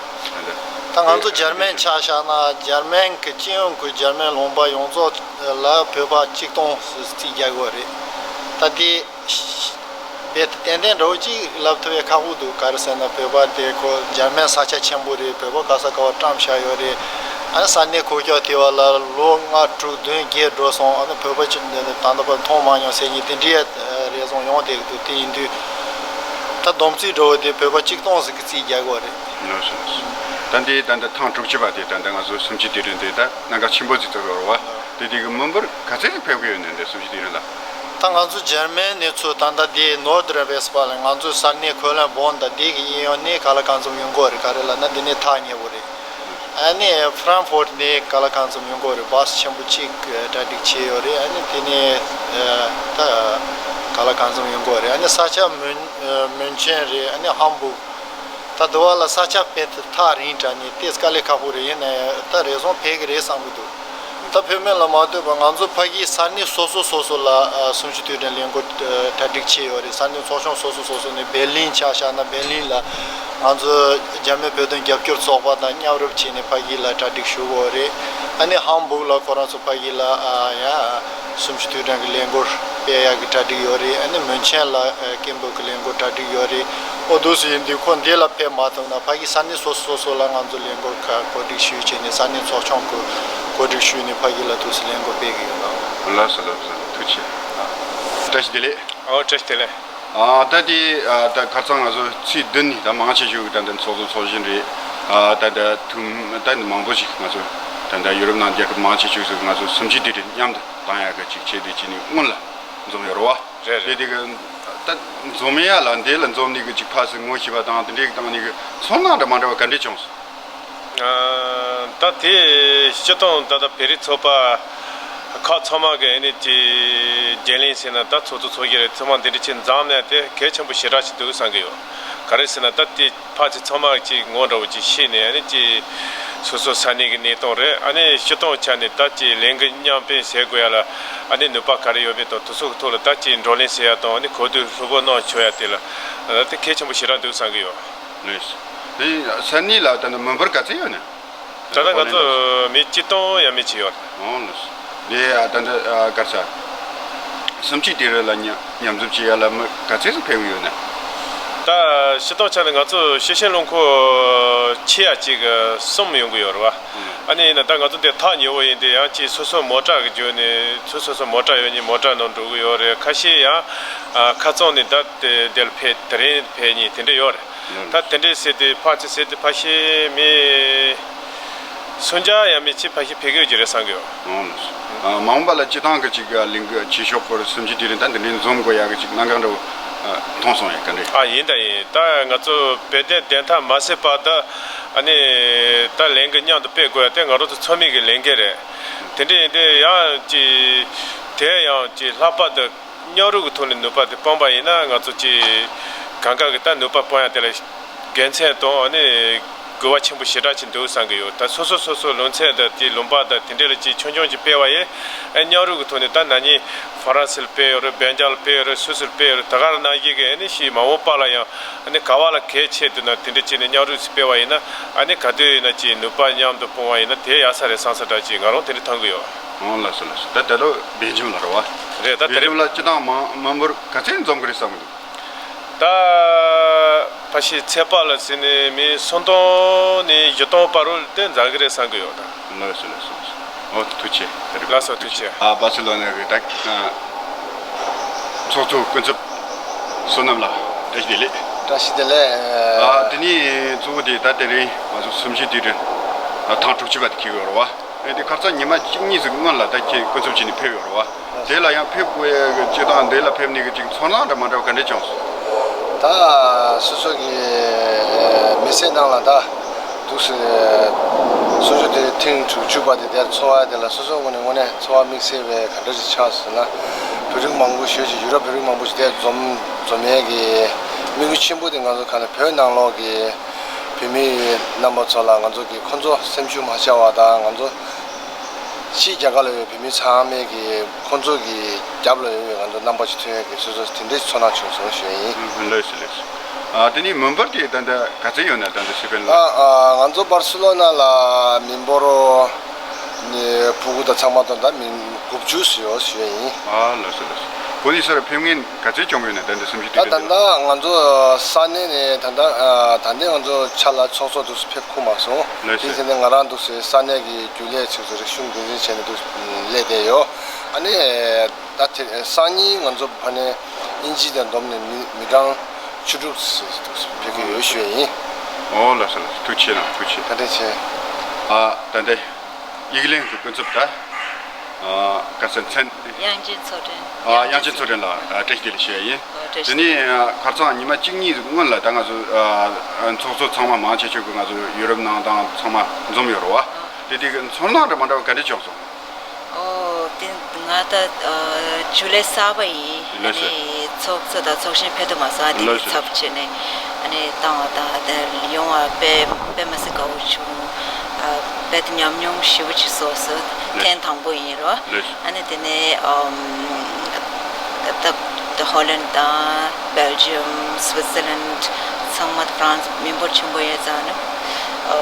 ད་ང་ཚོ་འཇར་མན་ཆ་བཞག་ན་འཇར་མན་གྱི་སྤྱི་ཡོངས་ཀྱི་འཇར་མན་ལུང་པ་ཡོངས་རྫོགས་ལ་བོད་པ་གཅིག་སྟོང་རྩིས་རྒྱག་གི་ཡོད་རེད། ད་དེ། རྦད་དེ་ཏན་ཏན་འདྲ་བོ་ཅིག་ལབ་ཐུབ་པའི་ཁག་པོ་འདུག་ག་རེ་ཟེར་ན་བོད་པ་དེ་ཁོ་འཇར་མན་ས་ཆ་ཆེན་པོ་རེད། བོད་པ་ག་ས་ག་བ་བཀྲམ་བཞག་ཡོད་རེད། ཨ་ནི་ས་གནས་ཁོག་རྒྱ་དེ་བ་ལ་ལོ་ལྔ་དྲུག་བདུན་བརྒྱད་འགྲོ་སོང་ཨ་ནི་བོད་པ་ཅིག་ད་ལྟ་བར་མཐོང་མ་མྱོང་ཟེར་མཁན་དེ་འདྲའི་རེ་ཟུང་ཡོང་བསྡད་ཀྱི་འདུག་དེ་ཡིན་དུས་ད་བསྡོམས་རྩིས་འདྲ་བོ་དེ་བོད་པ་གཅིག་སྟོང་ཟིག་གི་རྩིས་རྒྱག་གི་ཡོད་རེད། ལགས་སོ། ད་འདི་ད་ལྟ་ཐེངས་དྲུག་ཅུ་པ་དེ་ད་ལྟ་ང་ཚོ་གསུམ་བཅུའི་དུས་དྲན་དེ་ད་གནད་འགག་ཆེན་པོ་ཅིག་ཐུག་ཡོད་རེད་བ། དེ་དེ་གི་མི་འབོར་ག་ཚད་ཅིག་ཕེབས་ཀྱི་ཡོད་ནས་འདི་གསུམ་བཅུའི་དུས་དྲན་ལ། ད་ང་ཚོ་འཇར་མན་ནས་ཚུར་ད་ལྟ་འདི་ནོར་ཌ་རེན་ཝེ་སི་ཕཱལ་ལ་ང་ཚོའི་ས་གནས་ཁོ་ལན་བོན་དང་འདི་གི་གཡས་གཡོན་ནས་ག་ལ་གང་འཚམ་ཡོང་གི་ཡོད་རེད། ག་རེ་ལབ་ན་འདི་ནས་ཐག་ཉེ་བོ་རེད། ཨ་ནི་ཧྥ་རན་ཧྥོར་ནས་ག་ལ་གང་འཚམ་ཡོང་གི་ཡོད་རེད། བྷ་སི་ཆེན་པོ་གཅིག་གྲ་སྒྲིག་བྱས་ཡོད་རེད། ཨ་ནི་དེ་ནས་ད་ག་ལ་གང་འཚམ་ཡོང་གི་ཡོད་རེད། ཨ་ནི་ས་ཆ་མུན་མུན་ཆེན་རེད། ཨ་ནི་ཧམ་སྦུག་ད་དུ་བ་ལ་ས་ཆ་དཔེ་ཐག་རིང་དྲགས་ནས་ཏོག་ཙམ་དཀའ་ལས་ཁག་པོ་རེད། ཡིན་ན་ཡང་ད་རེ་ཟུང་ཕེབས་ཀྱི་རེད་བསམ་གྱི་འདུག་ད་ཕེབས་མིན་ལ་མ་ལྟོས་པར་ང་ཚོ་ཕ་གིའི་ས་གནས་སོ་སོ་སོ་སོ་ལ་ཨ་གསུམ་བཅུའི་དུས་དྲན་ལས་འགུལ་ཨ་གྲ་སྒྲིག་བྱས་ཡོད་རེད། ས་གནས་ཚོགས་ཆུང་སོ་སོ་སོ་སོ་ནས་བྷེར་ལིན་ཆ་བཞག་ན་བྷེར་ལིན་ལ་ང་ཚོ་འཇར་མན་བོད་དོན་རྒྱབ་སྐྱོར་ཚོགས་པ་དང་མཉམ་རུབ་བྱས་ནས་ཕ་གི་ལ་གྲ་སྒྲིག་ཞུ་གི་ཡོད་རེད། ཨ་ནི་ཧམ་སྦུག་ལ་ཁོ་རང་ཚོ་ཕ་གི་ལ་ཨ་ཡ་ གསུམ་བཅུའི་དུས་དྲན་གྱི་ལས་འགུལ་སྤེལ་ཡག་གི་གྲ་སྒྲིག་ཡོད་རེད། ཨ་ནི་མུན་ཆེན་ལ་ཨ་སྐད་འབོད་ཀྱི་ལས་འགུལ་གྲ་སྒྲིག་ཡོད་རེད། ཨོ་འདུག་སེ་ཡིན་དུས་ཁོ་འདི་ལ་ཕེབས་མ་ཐུབ་ན་ཕ་གི་ས་གནས་སོ་སོ་སོ་སོ་ལ་ང་ཚོ་ལས་འགུལ་ཁག་གོ་སྒྲིག་ཞུས་བྱས་ནས་ས་གནས་ཚོགས་ཆུང་གི་གོ་སྒྲིག་ཞུས་ནས་ཕ་གི་ལ་འདུག་སེ་ལས་འགུལ་སྤེལ་གི་ཡོད་ལགས། ལགས་སོ་ལགས་སོ། ཐུགས་རྗེ་ཆེ། བཀྲ་ཤིས་བདེ་ལེགས། ཨོ་བཀྲ་ཤིས་བདེ་ལེགས། ཨ་ད་དེ་ཨ་ད་ཁ་སང་ང་ཚོ་ཚེས་བདུན་ནས་ད་མང་ཆེ་ཤོས་ཀྱི་ད་ད་ཚོགས་གཙོ་ཚོགས་གཞོན་རེད། ཨ་ད་ད་ཐུམ་ད་མང་པོ་ཞིག་ང་ཚོ་ད་ད་ཡུ་རོབ་ནང་རྒྱལ་ཁབ་མང་ཆེ་ཤོས་སུ་ང་ཚོ་གསུམ་བཅུའི་དུས་དྲན་མཉམ་དུ་བཏང་ཡག་གི་ཅིག་བྱས་ཏེ་ཅི་ནས་སྔོན་ལ་འཛོམས་ཡོད་རེད་བ། རེད་རེད། དེ་དེ་གི་ད་འཛོམས་ཡག་ལ་འདི་ལ་འཛོམས་ནས་གི་ཅིག་ཕར་ཚུར་ངོ་ཤེས་པ་དང་དེ་འདྲའི་གི་སྟེང་ནས་གི་ཚོར་སྣང་འདྲ་མ་འདྲ་བ་ག་འདྲས་བྱུང་སོང་། ཨ། ད་དེ་སྤྱི་བཏང་ད་ལྟ་བོད་རིགས་ཚོགས་པ་ཁག་ཚང་མ་གི་ཨ་ནི་དེ་འགན་ལེན་ཟེར་ན་ད་ཚོགས་གཙོ་ཚོགས་གཞོན་རེད། ཚང་མ་འདི་འདྲ་ཅིག་འཛོམས་ནས་དེ་གལ་ཆེན་པོ་ཞེ་དྲག་ཅིག་འདུག་བསམ་གི་ཡོད། ག་རེ་ཟེར་ན་ད་དེ་ཕར་ཚུར་ཚང་མ་ཅིག་ངོ་འདྲ་བོ་ཅིག་ཤེས་ནས་ཨ་ནི་ཅིག་སོ་སོ་ས་གནས་ཀྱི་གནས་སྟངས་རེད། ཨ་ནི་སྤྱི་བཏང་ཆ་ནས་ད་ཅིག་ལས་འགུལ་མཉམ་སྤེལ་བྱེད་དགོས་ཡ་ལ་ཨ་ནི་ནུས་པ་ག་རེ་ཡོད་མེད་དང་དེ་ཚོ་གི་ཐོག་ལ་ད་ཅིག་བགྲོ་གླེང་བྱེད་ཡ་དང་ཨ་ནི་གོ་བསྡུར་ལྷུག་པོ་གནང་ཆོག་ཡ་དེ་ལ་ད་དེ་གལ་ཆེན་པོ་ཞེ་དྲག་འདུག་བསམ་གི་ཡོད། ལགས། དེ་ས་གནས་ལ་ད་ནི་མི་འབོར་ག་ཚད་ཡོད་ན། ད་ལྟ་ང་ཚོ་མི་སྤྱི་སྟོང་ཡས་མས་ཅིག་ཡོད། ཨོ་ལགས། དེ་ད་ལྟ་ག་རེ་ཟ། གསུམ་བཅུའི་དུས་དྲན་ལ་མཉམ་མཉམ་འཛོམས་བྱེད་ཡ་ལ་མི་ག་ཚད་ཙམ་ཕེབས་ཀྱི་ཡོད་ན། ད་སྤྱི་སྟོང་ཆ་ནས་ང་ཚོ་ཤེ་ཤན་རླངས་འཁོར་ཆེ་ཡ་གཅིག་གསུམ་ཡོང་གི་ཡོད་རེད་བ། ཨ་ནི་ཡིན་ན་ད་ང་ཚོ་འདི་ཐག་ཉེ་བོ་ཡིན་དེ་ཡང་ཅིག་སོ་སོ་མོ་ཊ་གི་བརྒྱུད་ནས་སོ་སོ་སོ་མོ་ཊ་ཡོད་མཁན་མོ་ཊ་ནང་འགྲོ་གི་ཡོད་རེད། ཁ་ཤས་ཡང་ཁ་རྩང་ནས་ད་དེ་འདིར་ཕེབས་དེ་རིང་ཕེབས་མཁན་དེ་འདྲ་ཡོད་རེད། ད་དེ་འདྲས་ཟེར་ཏེ་ཕར་ཚུར་ཟེར་ཏེ་ཕལ་ཆེར་མི་སུམ་བརྒྱ་ཡས་མས་ཅིག་ཕལ་ཆེར་ཕེབས་ཀྱི་ཡོད་ཀྱི་རེད་བསམ་གི་ཡོད། ཨོ་ལགས། ཨ་མ་འོངས་པ་ལ་སྤྱི་བཏང་གི་ཅིག་ལས་འགུལ་ཆེ་ཤོས་སྐོར་གསུམ་བཅུའི་དུས་དྲན་ད་འདི་འདྲའི་འཛོམས་དགོས་ཡག་གི་ཅིག་གནད་འགག་འདྲ་བོ་མཐོང་སོང་ཡ་ག་འདྲས། ཨ་ཡིན་ད་ཡིན། ད་ང་ཚོ་བོད་དོན་བདེན་མཐའ་མ་སེལ་བར་དུ་ཨ་ནི་ད་ལས་འགུལ་མཉམ་དུ་སྤེལ་དགོས་ཡ་དེ་ང་རང་ཚོ་ཚང་མའི་གི་ལས་འགན་རེད། དེ་འདྲ་ཡིན་དུས་ཡང་ཅིག་དེ་ཡང་ཅིག་ལྷག་པར་དུ། མཉམ་རུབ་ཀྱི་ཐོག་ནས་ནུས་པ་དེ་སྤུངས་པ་ཡིན་ན་ང་ཚོ་ཅིག་གང་ག་གི་ད་ནུས་པ་སྤུངས་ཡ་དེ་ལ་དགེ་མཚན་དང་ཨ་ནི་དགོས་པ་ཆེན་པོ་ཞེ་དྲག་ཅིག་འདུག་བསམ་གི་ཡོད། ད་སོ་སོ་སོ་སོ་ལུང་ཚན་དང་དེ་ལུང་པ་དང་དེ་འདྲ་ལ་ཅིག་ཆུང་ཆུང་ཅིག་སྤེལ་བ་ཡིན། ཨ་མཉམ་རུབ་ཀྱི་ཐོག་ནས་ད་ན་ནིང་ཧྥ་རན་སི་ལ་སྤེལ་ཡོད་རེད། སྦེལ་ཇམ་ལ་སྤེལ་ཡོད་རེད། སུད་སི་ལ་སྤེལ་ཡོད་རེད། ད་ག་རང་ནང་བཞིན་གི་ཨ་ནི་ཞིག་མ་འོངས་པ་ལ་ཡང་ཨ་ནི་ག་བ་ལ་གལ་ཆེ་འདུག་ན་དེ་འདྲ་བྱས་ནས་མཉམ་རུབ་ཅིག་སྤེལ་བ་ཡིན་ན་ཨ་ནི་ག་དུས་ཡིན་ན་ཅིག་ནུས་པ་མཉམ་དུ་སྤུངས་པ་ཡིན་ན་དེ་ཡག་ས་རེད་བསམ་ས་འདྲ་ཅིག་ང་རང་དེ་འདྲ་མཐོང་གི་ཡོད། ཨོ་ལགས་སོ་ལགས་སོ། ད་ད་ལོ་སྦེལ་ཇམ་ལ་རེད་བ། རེད་ད་དེ་རེད། སྦེལ་ཇམ་ལ་སྤྱི་བཏང་མང་མི་འབོར་ག་ཚད་འཛོམས་ཀྱི་རེད་བསམ་གི་འདུག་ད་ཕལ་ཆེར་ཚོད་དཔག་ལ་བརྩིས་ནས་མི་སུམ་སྟོང་ནས་བཞི་སྟོང་བར་དུ་དེ་འཛོམས་ཀྱི་རེད་བསམ་གི་ཡོད་ད། ལགས་སོ་ལགས་སོ་ལགས་སོ། ཨོ་ཐུགས་རྗེ་ཆེ། ལགས་སོ་ཐུགས་རྗེ་ཆེ། ཨ་སྦར་སི་ལོ་ན་གི་ད་ཚོགས་གཙོ་ཀུན་ཚབ་བསོད་ནམས་ལགས་བཀྲ་ཤིས་བདེ་ལེགས། བཀྲ་ཤིས་བདེ་ལེགས། ཨ་དེ་ནས་གཙོ་བོ་དེ་ད་དེ་རིང་ང་ཚོ་གསུམ་བཅུའི་དུས་དྲན་ཐེངས་དྲུག་ཅུ་པ་དེ་འཁེལ་ཡོད་རེད་བ། ཨེ་དེ་ཁ་སང་ཉི་མ་གཅིག་གཉིས་ཟིག་སྔོན་ལ་ད་ཁྱེད་སྐུ་ཚབ་བྱས་ནས་ཕེབས་ཡོད་རེད་བ། དེ་ལ་ཡང་ཕེབས་དགོས་ཡ་གི་སྤྱིར་བཏང་འདི་ལ་ཕེབས་ནས་གི་ཅིག་ཚོར་སྣང་འདྲ་མ་འདྲ་བ་ག་འདྲས་བྱུང་སོང་། ད་སོ་སོ་གི་མི་ཚེ་ནང་ལ་ད་འདུག་སེ་སོ་སོ་དེ་ཐེངས་དྲུག་ཅུ་པ་དེ་དེར་འཚོགས་ཡ་དེ་ལ་སོ་སོ་ངོས་ནས་དངོས་གནས་ཚོར་བ་དམིགས་བསལ་བའི་ག་འདྲ་ཞིག་ཆགས་སོང་ན། བོད་རིགས་མང་པོ་ཞེ་ཅིག་ཡུ་རོབ་བོད་རིགས་མང་པོ་ཞིག་དེར་འཛོམས་འཛོམས་ཡས་ཀྱི་དམིགས་ཡུལ་ཆེན་པོ་དེ་ང་ཚོ་ག་ནས་བོད་ནང་ལོགས་ཀྱི་བོད་མི་རྣམ་པ་ཚོ་ལ་ང་ཚོ་གི་ཁོང་ཚོ་སེམས་ཤུགས་མ་ཆག་པ་དང་ང་ཚོ་ཕྱིའི་རྒྱ་གར་ལ་ཡོད་བོད་མི་ཚང་མས་ཀྱི་ཁོང་ཚོ་གི་རྒྱབ་ལ་ཡོད་པའི་ང་ཚོ་རྣམ་པ་ཅིག་ཐོན་ཡག་གི་སོ་སོ་དེ་འདྲའི་ཚོར་སྣང་བྱུང་སོང་ཞུ་ཡ་ཡིན། ལགས་སོ་ལགས་སོ། ཨ་དེ་ནས་མི་འབོར་དེ་ད་ལྟ་ག་ཚད་ཡོད་ན་ད་ལྟ་སི་པན་ལ། ཨ་ཨ་ང་ཚོ་སྦར་སི་ལོ་ན་ལ་མི་འབོར་ནི་ཕྲུ་གུ་དང་ཚང་མ་དང་ད་མི་དགུ་བཅུ་ཞིག་ཡོད་ཞུ་ཡ་ཡིན། ཨ་ལགས་སོ་ལགས་སོ། བོད་ནས་སར་ཕེབས་མཁན་ག་ཚད་བྱུང་ཡོད་ན་ད་ལྟ་སུམ་ཅུ་ད་དེ་ད་ལྟ་ང་ཚོ་ས་གནས་ནས་ད་ལྟ་ཨ་ད་ལྟ་ང་ཚོ་ཕྱག་ལ་ཚོགས་གཙོ་འདུག་སེ་ཕེབས་ཁུག་མ་སོང་། ལགས་སོ། དེ་ཚེ་ནས་ང་རང་འདུག་སེ་ས་གནས་ཀྱི་རྒྱུན་ལས་ཚོ་རིག་གཞུང་འགན་འཛིན་བྱས་ནས་འདུག་སླེབས་བསྡད་ཡོད། ཨ་ནི་ད་དེ་སང་ཉིན་ང་ཚོ་ཕ་ནས་དབྱིན་ཇི་དང་བསྡོམས་ནས་མི་མི་གྲངས་བཅུ་དྲུག་ཙམ་འདུག་སེ་ཕེབས་ཀྱི་ཡོད་ཞུ་ཡ་ཡིན། ཨོ་ལགས་སོ་ལགས་སོ། ཐུགས་རྗེ་ཆེ་གནང་། ཐུགས་རྗེ་ཆེ། བཀའ་དྲིན་ཆེ། ཨ་ད་ལྟ་དབྱིག་གླིང་གི་ཀུན་རྫོབ་ད་ཨ་ག་ས་མཚན། དབྱངས་ཅན་མཚོ་སྒྲོན། ཨ་དབྱངས་ཅན་མཚོ་སྒྲོན་ལགས་ཨ་བཀྲ་ཤིས་བདེ་ལེགས་ཞུ་ཡ་ཡིན། ཨོ་བཀྲ་ཤིས། དེ་ནས་ཨ་ཁ་སང་ཉི་མ་གཅིག་གཉིས་སྔོན་ལ་ད་ང་ཚོ་ཨ་ཚོགས་གཙོ་ཚང་མ་མང་ཆེ་ཤོས་ཀྱི་ང་ཚོ་ཡུ་རོབ་ནང་དང་ཚང་མ་འཛོམས་ཡོད་རེད་བ། དེ་དེ་གི་ཚོར་སྣང་འདྲ་མ་འདྲ་བ་ག་འདྲ་བྱུང་སོང་། ཨོ་དེ་ང་ད་ཨ་ཇུ་ལེ་གསར་པ་ཡིན། ལགས་སོ། ཨ་ནི་ཚོགས་གཙོ་དང་ཚོགས་གཞོན་ཕེབས་ཐུབ་མ་སོང་། ཨ་དེ་ལགས་སོ། ཚབ་བྱས་ནས་ཨ་ནི་བཏང་བ་དང་དེ་ཡོང་བ་དཔེ་དཔེ་མི་སྲིད་དགའ་བོ་བྱུང་། ཨ་དཔེ་དེ་ཉམས་མྱོང་ཞེ་པོ་ཅིག་བཟོས་སོང་། ལགས། ཐེངས་དང་པོ་ཡིན་རོ། ལགས། ཨ་ནི་དེ་ནས་ཨམ་ད་ད་ཧོ་ལན་དང་སྦེལ་ཇམ། སུའི་ཙི་ལན། ཚང་མ་ཧྥ་རན་སི་མི་འབོར་ཆེན་པོ་ཡོད་ཙང་ནི་ཨ་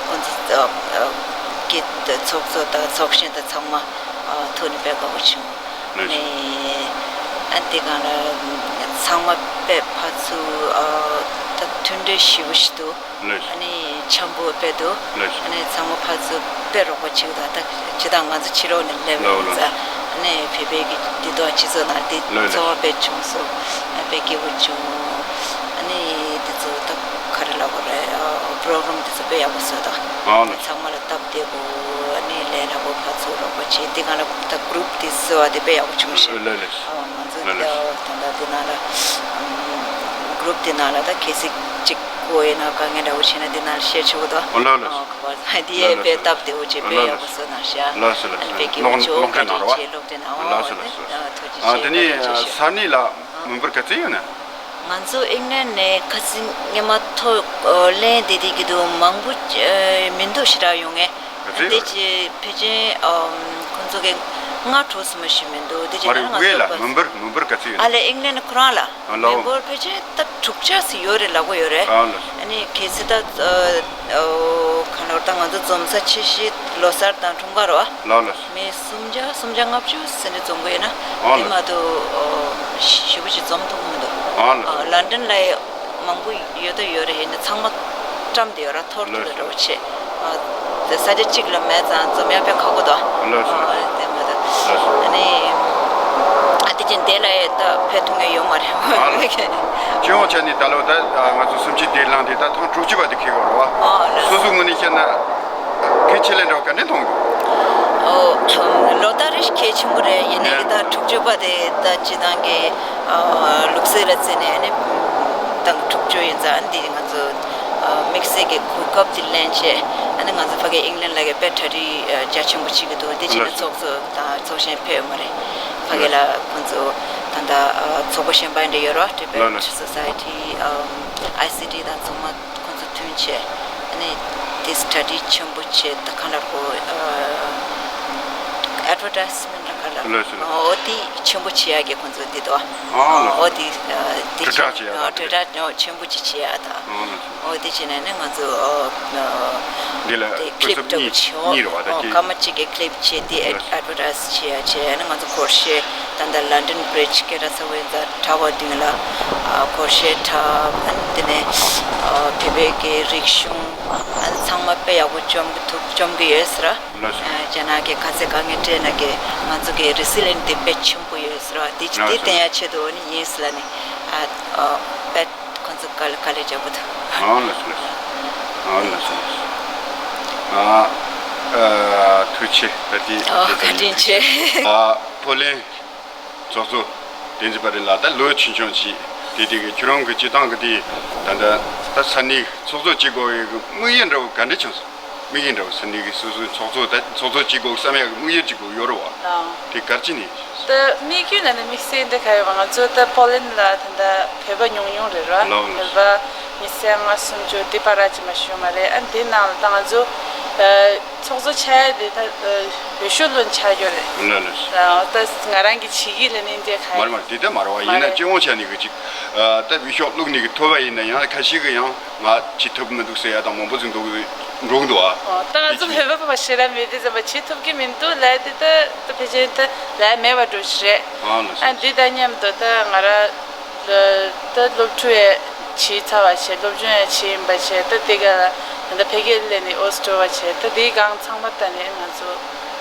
ཁོང་ཚོ་ཨ་ཨ་གི་ཚོགས་གཙོ་དང་ཚོགས་གཞོན་དང་ཚང་མ་ཨ་ཐུག་ནས་དཔེ་དགའ་བོ་བྱུང་། ལགས། ནས་ཨ་འདི་གང་ལ་ཚང་མ་དཔེ་ཕར་ཚུར་ཨ་ད་མཐུན་སྒྲིལ་ཞེ་པོ་ཞིག་འདུག་ལགས། ཨ་ནི་འཆམ་པོ་དཔེ་འདུག་ལགས། ཨ་ནི་ཚང་མ་ཕར་ཚུར་དཔེ་རོགས་པ་བྱེད་ཀྱི་འདུག་ད་ཇི་ལྟར་ང་ཚོ་ཕྱི་ལོགས་ནས་སླེབས་ལགས། ཡོད་ལགས། ཙང་ཨ་ནི་བོད་པའི་གི་འདི་དོ་སྤྱི་ཚོགས་ནང་འདི་ལགས། ཚོར་བ་དཔེ་བྱུང་སོང་། ཨ་དཔེ་སྐྱིད་པོ་བྱུང་། ཨ་ནི་འདི་ཚོ་ད་ག་རེ་ལབ་དགོས་རེད། ཨ་པྲོ་གྷ་རམ་འདི་ཚོ་དཔེ་ཡག་པོ་བཟོས་འདུག་ཨ་ལགས། ཚང་མ་ལ་སྟབས་བདེ་པོ། ཨ་ནི་ལས་སླ་པོ། ཕར་ཚུར་རོགས་པ་བྱེད། འདི་གང་ལ་ད་གུ་རུབ་འདི་བཟོས་པ་དེ་དཔེ་ཡག་པོ་བྱུང་ཤག་ལགས་ལགས། ཨ་ང་ཚོ་ལགས་ལགས། ད་ད་ལྟ་འདི་ནང་ལ་ཨམ་གུ་རུབ་འདི་ནང་ལ་ད་གལ་སྲིད་ཅིག་དགོས་ཡོད་ན་དཀའ་ངལ་འདྲ་བོ་བྱས་ན་འདི་ནང་ལ་ཤེར་བྱེད་དགོས་འདུག་ཨ་ལགས་ལགས། ཨ་ག་པར་འདི་ཡས་དཔེ་སྟབས་བདེ་པོ་བྱས། དཔེ་ཡག་པོ་བཟོས་གནང་ཤག་ལགས་སོ་ལགས་སོ། ཨ་ནི་དཔེ་སྐྱིད་པོ་བྱུང་། བཀའ་དྲིན་ཆེ། སློབ་སྟོན་གནང་བ། ལགས་སོ་ལགས་སོ། ཨ་ཐུགས་རྗེ་ཆེ། ཨ་དེ་ནས་བཀའ་དྲིན་ཆེ་ཤག་ས་གནས་ལ་མི་འབོར་ག་ཚད་ཡོད་ན། ང་ཚོ་ཨིང་ལན་ནས་ཁ་སང་སྔོན་མ་ཐོ་ཨ་ལན་བསྡད་བསྡད་ཀྱི་འདུག་མང་པོ་ཨ་མི་འདུག་ཞེ་དྲག་ཡོང་ངེས། ག་ཚོད་འདི་ཡོད། ཅི་ཕལ་ཆེར་ཨམ་ཁོང་ཚོ་གི་ལྔ་དྲུག་ཙམ་ཞིག་མི་འདུག་འདི་ཅི་མ་རེད། ན་ང་དབུས་ལ་ཚོ་མི་འབོར་མི་འབོར་ག་ཚོད་ཡོད་ན། ཨ་ལས་ཨིང་ལན་ཁོ་རང་ལ་ཨ་ལའོ། མི་འབོར་ཕལ་ཆེར་ད་དྲུག་ཅུ་ཙམ་ཡོད་རེད་ལབ་གི་ཡོད་རེད། ཨ་ལ། ཨ་ནི་གལ་སྲིད་ད་ཨ་ཨོ་ག་ལོར་ད་ང་ཚོ་འཛོམས་ས་ཆེ་ཤོས་ལོ་གསར་དང་འཁྲུངས་སྐར་རེད་བ། ལ་ལ། མི་སུམ་བརྒྱ་སུམ་བརྒྱ་ལྔ་བཅུ་ཟིན་ནས་འཛོམས་གི་ཡོད་ན། ཨ་དེ་ལ། མ་གཏོགས་ཨོ་ཞེ་པོ་ཅིག་འཛོམས་ཐུབ་ཀྱི་མི་འདུག་ཨ་ལ། ཨ་ལན་ཌན་ལ་ཡང་མང་པོ་ཡོད་ད་ཡོད་རེད། ཡིན་ན་ཚང་མ་བཀྲམ་བསྡད་ཡོད་ར། ཐོར་ཐུག་ལ་འགྲོ་བྱེད། ཨ་དེ་ས་ཆ་གཅིག་ལ་མེད་ཙང་འཛོམས་ཡག་དཔེ་ཁག་པོ་འདུག་ལགས་སོ། ཨ་དེ་མ་གཏོགས་ལགས་སོ། ཨ་ནི་ཨ་དེ་ཅན་དེ་ལ་ཡང་ད་ཕེབས་ཐུབ་མཁན་ཡོད་མ་རེད། ཨ་ལ། སྤྱི་ཡོངས་ཆ་ནས་ད་ལོ་ད་ང་ཚོ་སུམ་ཅུ་དེ་བླངས་ཏེ་ད་ཐེངས་དྲུག་ཅུ་པ་དེ་འཁེལ་བ་རེད་བ། ཨ་ལགས། སོ་སོའི་ངོས་ནས་བཤད་ན་གལ་ཆེ་ལས་འདྲ་བ་ག་འདྲ་མཐོང་གི། ཨོ་ལོ་ལྟར་རེ་གལ་ཆེན་པོ་རེད། ཡིན་ནའི་ད་དྲུག་ཅུ་པ་དེ་ད་སྤྱི་བཏང་གི་ལུགས་སྲོལ་ལ་བརྩིས་ནས་ནི་ད་དྲུག་ཅུ་ཡིན་ཙང་འདི་ང་ཚོ་དམིགས་བསལ་གྱི་གོ་སྐབས་དེ་ལེན་བྱས། ཨ་ནི་ང་ཚོ་ཕ་གི་ཨིང་ལན་ལ་གི་དཔེ་གྲ་སྒྲིག་རྒྱ་ཆེན་པོ་བྱེད་ཀྱི་འདུག་འདི་བྱས་ནས་ཚོགས་གཙོ་དང་ཚོགས་གཞོན་ཕེབས་ཡོད་མ་རེད། ཕ་གི་ལ་ཁོང་ཚོ་ད་ལྟ་ཚོགས་པ་གཞན་པ་འདྲ་ཡོད་རེད་བ། Tibet Society ཨམ་ཨའི་སི་ཊི་དང་ཚང་མ་ཁོང་ཚོ་མཐུན་བྱས། ཨ་ནི་དེ་གྲ་སྒྲིག་ཆེན་པོ་བྱས། ད་ག་ལ་གོ་ཨ་ཨེ་ཌ་ཝར་ཊའི་སི་མེན་ཊི་ལ་ག་ལ་ལགས་སོ། ཨོ་དེ་ཆེན་པོ་བྱེད་ཡག་གི་ཁོང་ཚོ་འདི་དོ། ཨ་ལགས་སོ། ཨོ་དེ་དེ་དྲིལ་བསྒྲགས་བྱེད་ཡག་དང་དྲིལ་བསྒྲགས་ཆེན་པོ་ཅིག་བྱེད་ཡག་དང་། ཨ་ལགས་སོ། ཨོ་དེ་བྱས་ནས་ནི་ང་ཚོ་ཨ་འདི་ལ་དེ་ཀི་ལིབ་འདྲ་བོ་བྱས། གཉིས་རེད་བ་ད། ཨོ་སྐར་མ་གཅིག་གི་ཀི་ལིབ་བྱས། དེ་ཨེ་ཌ་ཝར་ཊའི་སི་བྱེད་ཡག་བྱས། ཨ་ནི་ང་ཚོ་སྒོར་གཞས་ད་ལྟ་ལན་ཌན་བྷི་རི་ཇི་སྐད་གྲགས་ཚ་བོ་ཡིན་ཙང་གྲྭ་པ་མདུན་ལ་ཨ་སྒོར་གཞས་འཁྲབ། ཨ་ནི་དེ་ནས་ཨ་བོད་པའི་གི་རིག་གཞུང་ཨ་ནི་ཚང་མ་དཔེ་ཡག་པོ་བཅོམ་གི་ཐུབ་བཅོམ་གི་ཡོད་ཟེར། ལགས་སོ། ཨ་རྒྱ་ནག་གི་ག་ཚད་དཀའ་ངལ་འཕྲད་ན་གི་ང་ཚོ་གི་རི་སི་ལི་ཡན་སི་དེ་དཔེ་ཆེན་པོ་ཡོད་ཟེར་བ། དེ་ཅི་དེ་ལགས་སོ། བསྟན་ཡག་ཆེད་དུ་ཨ་ནི་ཡིན་ཟེར་ལ་ནི་ཨ་ཨ་དཔེ་ཁོང་ཚོ་དཀའ་ལས་དཀའ་ལས་རྒྱག་པོ་འདུག་ཨ་ལགས་སོ་ལགས་སོ། ཨ་ལགས་སོ་ལགས་སོ། ཨ་ཨ་ཐུགས་རྗེ་ཆེ། ད་ལྟའི་ཨ་བཀའ་དྲིན་ཆེ། ཨ་པོ་ལན་ཚོགས་གཙོ་བསྟན་འཛིན་པ་རེད་ལགས། ད་ལོ་ཆུང་ཆུང་ཅིག་དེ་དེ་གི་ཁྱོད་རང་གི་སྤྱི་བཏང་གི་དེ་ད་ལྟ་ད་ས་གནས་ཚོགས་གཙོ་བྱེད་དགོས་པའི་དམིགས་ཡུལ་འདྲ་བོ་ག་འདྲ་བྱུང་སོང་། དམིགས་ཡུལ་འདྲ་བོ་ས་གནས་ཀྱི་སོ་སོའི་ཚོགས་གཙོ་ད་ཚོགས་གཙོ་གཅིག་དགོས་བསམ་ཡག་གི་དམིགས་ཡུལ་གཅིག་དགོས་ཡོད་རེད་བ། ལགས། དེ་ག་རེ་བྱས་ནས། ད་དམིགས་ཡུལ་ལ་ནི་དམིགས་བསལ་འདི་ག་ཡོད་པ། ང་ཚོ་ད་པོ་ལན་ལ་ད་ལྟ་བོད་པ་ཉུང་ཉུང་རེད་ར། ལགས་ལགས། བོད་པ་ཉི་ཤུ་ལྔ་སུམ་ཅུ་དེ་བར་ར་ཅིག་མ་ཞུ་མ་རེད། ཨ་འདི་ནང་ལ་ད་ང་ཚོ་ཚོགས་གཙོ་ཆགས་ཡ་དེ་ད་འོས་ཤོག་བླུགས་ཆགས་ཡོད་རེད། ལགས་ལགས། ད་ང་རང་གི་བྱེད་ཀྱི་ལ་ནི་འདི་ག་མ་རེད་མ་རེད། དེ་ལྟ་མ་རེད་བ། ཡིན་ན་སྤྱི་ཡོངས་ཆ་ནས་གི་ཅིག་ད་འོས་ཤོག་བླུགས་ནས་གི་ཐོབ་པ་ཡིན་ན་ཡང་ཁ་ཤས་གི་ཡང་། ང་བྱེད་ཐུབ་མི་འདུག་ཟེར་ཡ་དང་མང་པོ་ཟིག་འདུག་འགྲོ་གི་འདུག་ཨ། ཨོ་ད་ང་ཚོ་བོད་པ་ཕལ་པ་ཞེ་དྲག་མེད་དུས་ཙམ་པ་བྱེད་ཐུབ་ཀྱི་མི་འདུག་ལབ་དེ་ད་ད་ཕལ་ཆེར་ད་ལས་མེད་པ་འགྲོ་ཞིག་རེད། ཨ་ལགས་སོ། ཨ་འདི་ད་མཉམ་དུ་ད་ང་ར་ད་སློབ་ཕྲུག་ཡས་བྱེད་ཚར་བ་བྱས། སློབ་སྦྱོང་ཡས་བྱེད་ཡིན་པ་བྱས། ད་དེ་ག་ད་ད་ཕ་གིར་སླེབས་ནས་ཨོ་སི་ཀྲོ་བ་བྱས། ད་དེའི་སྒང་ཚང་མ་ད་ནས་ང་ཚོ་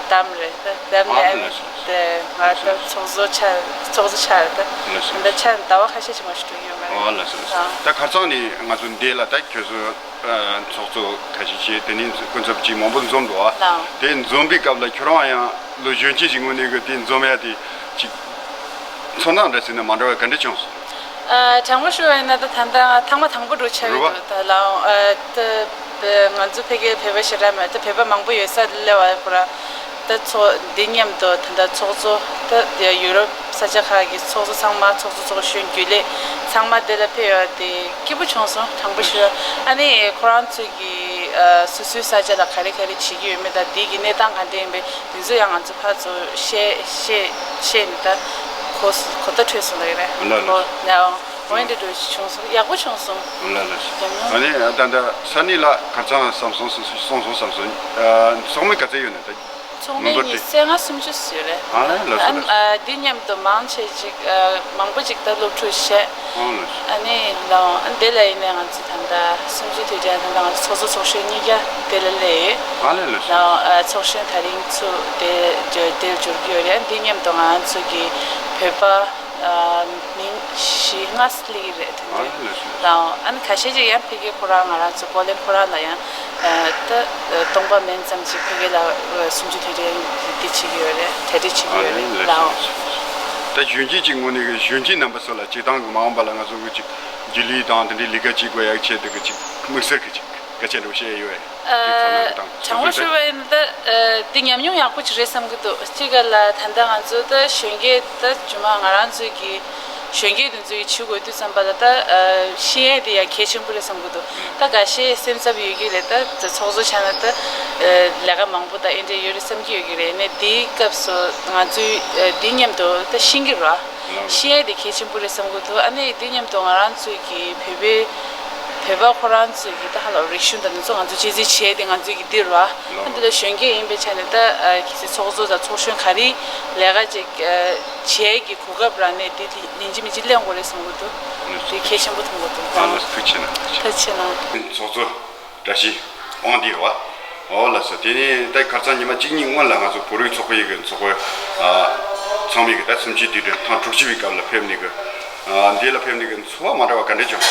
བདམས་རེད། ད་བདམས་ཨ་ལས་ལགས་སོ། དེ་ང་ད་ཚོགས་གཙོ་ཆགས་ཚོགས་གཙོ་ཆགས་རེད། ད་ལགས་སོ། ད་ཆ་ཟླ་བ་ཁ་ཤས་ཅིག་མ་ཞིག་འགྲོ་གི་ཡོད་མ་རེད། ཨ་ལགས་སོ་ལགས་སོ། ཨ་ད་ཁ་སང་ནས་ང་ཚོ་འདི་ལ་ད་ཁྱོད་ཚོ་ཨ་ཚོགས་གཙོ་ཁ་ཤས་བྱས། དེ་ནས་སྐུ་ཚབ་ཅིག་མང་པོ་འཛོམས་འདུག་ཨ། ལགས། དེ་འཛོམས་པའི་སྐབས་ལ་ཁྱོད་རང་ཡང་ལོ་གཞོན་སྐྱེས་ཅིག་ངོས་ནས་གི་དེ་འཛོམས་ཡ་དེ་ཅིག་ཚོར་སྣང་འདྲ་ཟེར་ན་མ་འདྲ་བ་ག་འདྲ་བྱུང་སོང་། ཨ་དྲང་པོ་ཞུ་བ་ཡིན་ན་ད་ད་ལྟ་ཐེངས་མ་དང་པོ་འགྲོ་ཆགས་ཡོད་རེད་པ། འདུག་ད་ལའང་ཨ་ད་ང་ཚོ་ཕ་གིར་བོད་པ་ཞེ་དྲག་མེད། ད་བོད་པ་མང་པོ་ཡོད་ས་སླེབས་པ་ཁོ་ར། ད་ཚོགས་འདི་མཉམ་དུ་ད་ལྟ་ཚོགས་གཙོ་ད་ཡུ་རོབ་ས་ཆ་ཁག་གི་ཚོགས་གཙོ་ཚང་མ་ཚོགས་གཙོ་ཚོགས་གཞོན་རྒྱུན་ལས་ཚང་མ་འདི་ལ་ཕེབས་ཡོད་དེ་སྐྱིད་པོ་བྱུང་སོང་། དྲང་པོ་ཞུ། ཨ་ནི་ཁོ་རང་ཚོས་ཀྱི་ཨ་སོ་སོའི་ས་ཆ་ལ་ག་རེ་ག་རེ་བྱེད་ཀྱི་ཡོད་མེད་དང་འདི་གི་གནས་སྟངས་ག་འདྲ་ཡིན་པའི་དེ་ཚོ་ཡང་ང་ཚོ་ཕར་ཚུར་བཤད་བཤད་བཤད་ནས་ད་གོ་གོ་བརྡ་འཕྲོད་སོང་ལབ་ཀྱི་རེད། ལགས་ལགས། ཨོ་ཡང་འོ་འདྲ་འདྲ་བྱུང་སོང་། ཡག་པོ་བྱུང་སོང་། ལགས་ལགས། ཨ་ནི་ད་ལྟ་ས་གནས་ལ་ག་ཚང་བསམ་སོང་སོང་སོང་བསམ་སོང་། ཚོགས་མི་ག་ཚད་ཡོད་ན་ད། ཚོགས་མི་མི་འབོར་དེ། ཉི་ཤུ་རྩ་ལྔ་སུམ་ཅུ་ཡོད་རེད། ཨ་ལས་སོ་ཨ་ལས་སོ། ཨ་འདི་མཉམ་དུ་མང་ཆེ་ཅིག་ཨ་མང་པོ་ཅིག་ད་སློབ་ཕྲུག་བཤད། ཨ་ལས་སོ། ཨ་ནི་ལའོ་ཨ་འདི་ལ་ཡིན་ནའི་ང་ཚོ་ད་ལྟ་གསུམ་བཅུའི་དུས་དྲན་ད་ལྟ་ང་ཚོ་ཚོགས་གཙོ་ཚོགས་གཞོན་གཉིས་ཀ་དེ་ལ་སླེབས་ཡོད། ཨ་ལས་ལས་སོ། ལའོ་ཨ་ཚོགས་གཞོན་ད་རིང་ཚུར་དེ་འབྱོར་དེར་འབྱོར་གྱི་ཡོད་རེད། ཨ་འདི་མཉམ་དུ་ང་ཚོ་གི་བོད་པ་ཨ་མི་བཞི་ལྔ་སླེབས་ཀྱི་རེད་དེ་འདྲ། ཨ་ལས་སོ། ལའོ་ཨ་ནི་ཁ་ཤས་ཅིག་ཡང་ཕ་གི་ཁོ་རང་ང་རང་ཚོ་པོ་ལན་ཁོ་རང་ལ་ཡང་། ད་སྟོང་པ་མིན་ཙམ་ཅིག་ཕ་གི་ལ་གསུམ་བཅུ་དུས་དྲན་འདི་བྱེད་ཀྱི་ཡོད་རེད། གྲ་སྒྲིག་བྱེད་ཀྱི་ཡོད་རེད་ལའོ། ད་གཞོན་སྐྱེས་ཅིག་ངོས་ནས་གཞོན་སྐྱེས་རྣམ་པ་ཚོ་ལ་སྤྱིར་བཏང་གི་མ་འོངས་པ་ལ་ང་ཚོ་གི་ཅིག་སྒྱིད་ལུག་དང་དེ་འདྲའི་ལས་ཀ་བྱེད་དགོས་ཡག་ཆེད་དུ་གི་ཅིག་དམིགས་བསལ་གི་ཅིག་གལ་ཆེན་པོ་བཤད་ཡོད། དྲང་པོ་ཞུ་བ་ཡིན་ན་ད་འདི་ཉམས་མྱོང་ཡག་པོ་ཅིག་རེད་བསམ་གི་འདུག་གཅིག་ག་ལ་ད་ལྟ་ང་ཚོ་ད་གཞོན་སྐྱེས་ད་ཇུ་མ་ང་རང་ཚོའི་གི་གཞོན་སྐྱེས་དེ་ཚོ་ཡི་བྱེད་དགོས་དུས་ཙམ་པ་ལ་ད་ཤེས་ཡས་དེ་ཡང་གལ་ཆེན་པོ་རེད་བསམ་གི་འདུག་ད་འགའ་ཤས་སེམས་འཚབ་ཡོད་ཀྱི་རེད། ད་ཚོགས་གཙོ་ཆགས་ན་ད་ལས་ཀ་མང་པོ་དང་ཨེ་འདྲ་ཡོད་རེད་བསམ་གྱི་ཡོད་ཀྱི་རེད། ནས་དེའི་སྐབས་སུ་ང་ཚོའི་དེ་མཉམ་དུ་ད་ཤེས་ཀྱི་རེད། ཤེས་ཡས་དེ་གལ་ཆེན་པོ་རེད་བསམ་གི་འདུག་ཨ་ནི་དེ་མཉམ་དུ་ང་རང་ཚོའི་གི་བོད་པའི་བོད་པ་ཁོ་རང་ཚོའི་གི་ད་ཧ་ལམ་རིག་གཞུང་དང་དེ་ཚོ་ང་ཚོ་གཅེས་འཛིན་བྱས་ཏེ་ང་ཚོའི་གི་འདི་རེད་བ། ཨ་འདི་ལ་གཞོན་སྐྱེས་ཡིན་པའི་ཆ་ནས་ད་གལ་སྲིད་ཚོགས་གཙོ་དང་ཚོགས་གཞོན་ག་རེ་ལས་ཀ་ཅིག་བྱེད་ཀྱི་གོ་སྐབས་རག་ནས་དེ་དེ་ཡིན་གཅིག་མིན་གཅིག་གླེང་དགོས་རེད་བསམ་གྱི་འདུག་དེ་གལ་ཆེན་པོ་མཐོང་གི་འདུག་ཨ་ལ་ཐུགས་རྗེ་ཆེ་གནང་། ཐུགས་རྗེ་ཆེ་གནང་། ཚོགས་གཙོ་བཀྲ་ཤིས་དབང་འདུས་རེད་བ། ཨོ་ལགས་སོ། དེ་ནས་ད་ཁ་སང་ཉི་མ་གཅིག་གཉིས་སྔོན་ལ་ང་ཚོ་བོད་རིགས་ཚོགས་པའི་གི་ཚོགས་པ་ཚང་མས་གི་ད་གསུམ་བཅུའི་དུས་དྲན་ཐེངས་དྲུག་ཅུ་པའི་སྐབས་ལ་ཕེབས་ནས་གི་འདི་ལ་ཕེབས་ནས་གི་ཚོར་བ་མ་འདྲ་བ་ག་འདྲ་བྱུང་།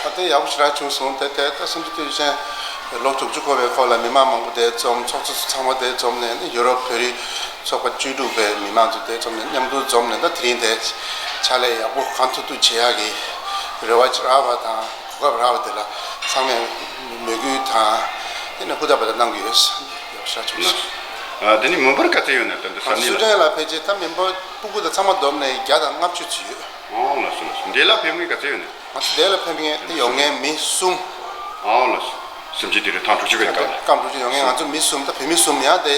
ད་དེ་ཡག་པོ་ཞེ་དྲག་བྱུང་སོང་། དེ་དེ་ད་གསུམ་བཅུའི་དུས་དྲན་ལོ་དྲུག་ཅུ་འཁོར་བའི་སྐོར་ལ་མི་མང་མང་པོ་དེ་འཛོམས། ཚོགས་གཙོ་ཚང་མ་དེ་འཛོམས་ནས་ནི་ཡུ་རོབ་བོད་རིགས་ཚོགས་པ་བཅུ་དྲུག་པའི་མི་མང་ཚོ་དེ་འཛོམས་ནས་མཉམ་དུ་འཛོམས་ནས་ད་དེ་རིང་དེ་ཕྱག་ལས་ཡག་པོ་གང་ཐུབ་ཐུབ་བྱེད་ཡག་གི་རེ་བ་རག་པ་དང་གོ་སྐབས་རག་པ་དེ་ལ་ཚང་མས་མོས་གུས་དང་དེ་ནས་ཧུར་ཐག་པ་དེ་གནང་གི་ཡོད། ཡག་པོ་ཞེ་དྲག་བྱུང་སོང་། དེ་ནི་མི་འབོར་ག་ཚད་ཡོད་ན་ད་འདི་ས་གནས་ལ། སུ་ཊན་ལ་ཕལ་ཆེར་ད་མི་འབོར་སྤུ་གུ་དང་ཚང་མ་བསྡོམས་ནས་བརྒྱ་དང་ལྔ་བཅུ་ཙམ་ཡོད། ཨོ་ལགས་སོ་ལགས་སོ། འདི་ལ་ཕེབས་མཁན་ག་ཚད་ཡོད་ན། ང་ཚོ་འདི་ལ་ཕེབས་མཁན་དེ་ཡོང་མཁན་མི་གསུམ། ཨོ་ལགས་སོ། གསུམ་བཅུའི་དུས་དྲན་ཐེངས་དྲུག་ཅུ་པའི་སྐབས་ལ། ཐེངས་དྲུག་ཅུ་ཡོང་མཁན་ང་ཚོ་མི་གསུམ། ད་བོད་མི་གསུམ། ཡང་དེ་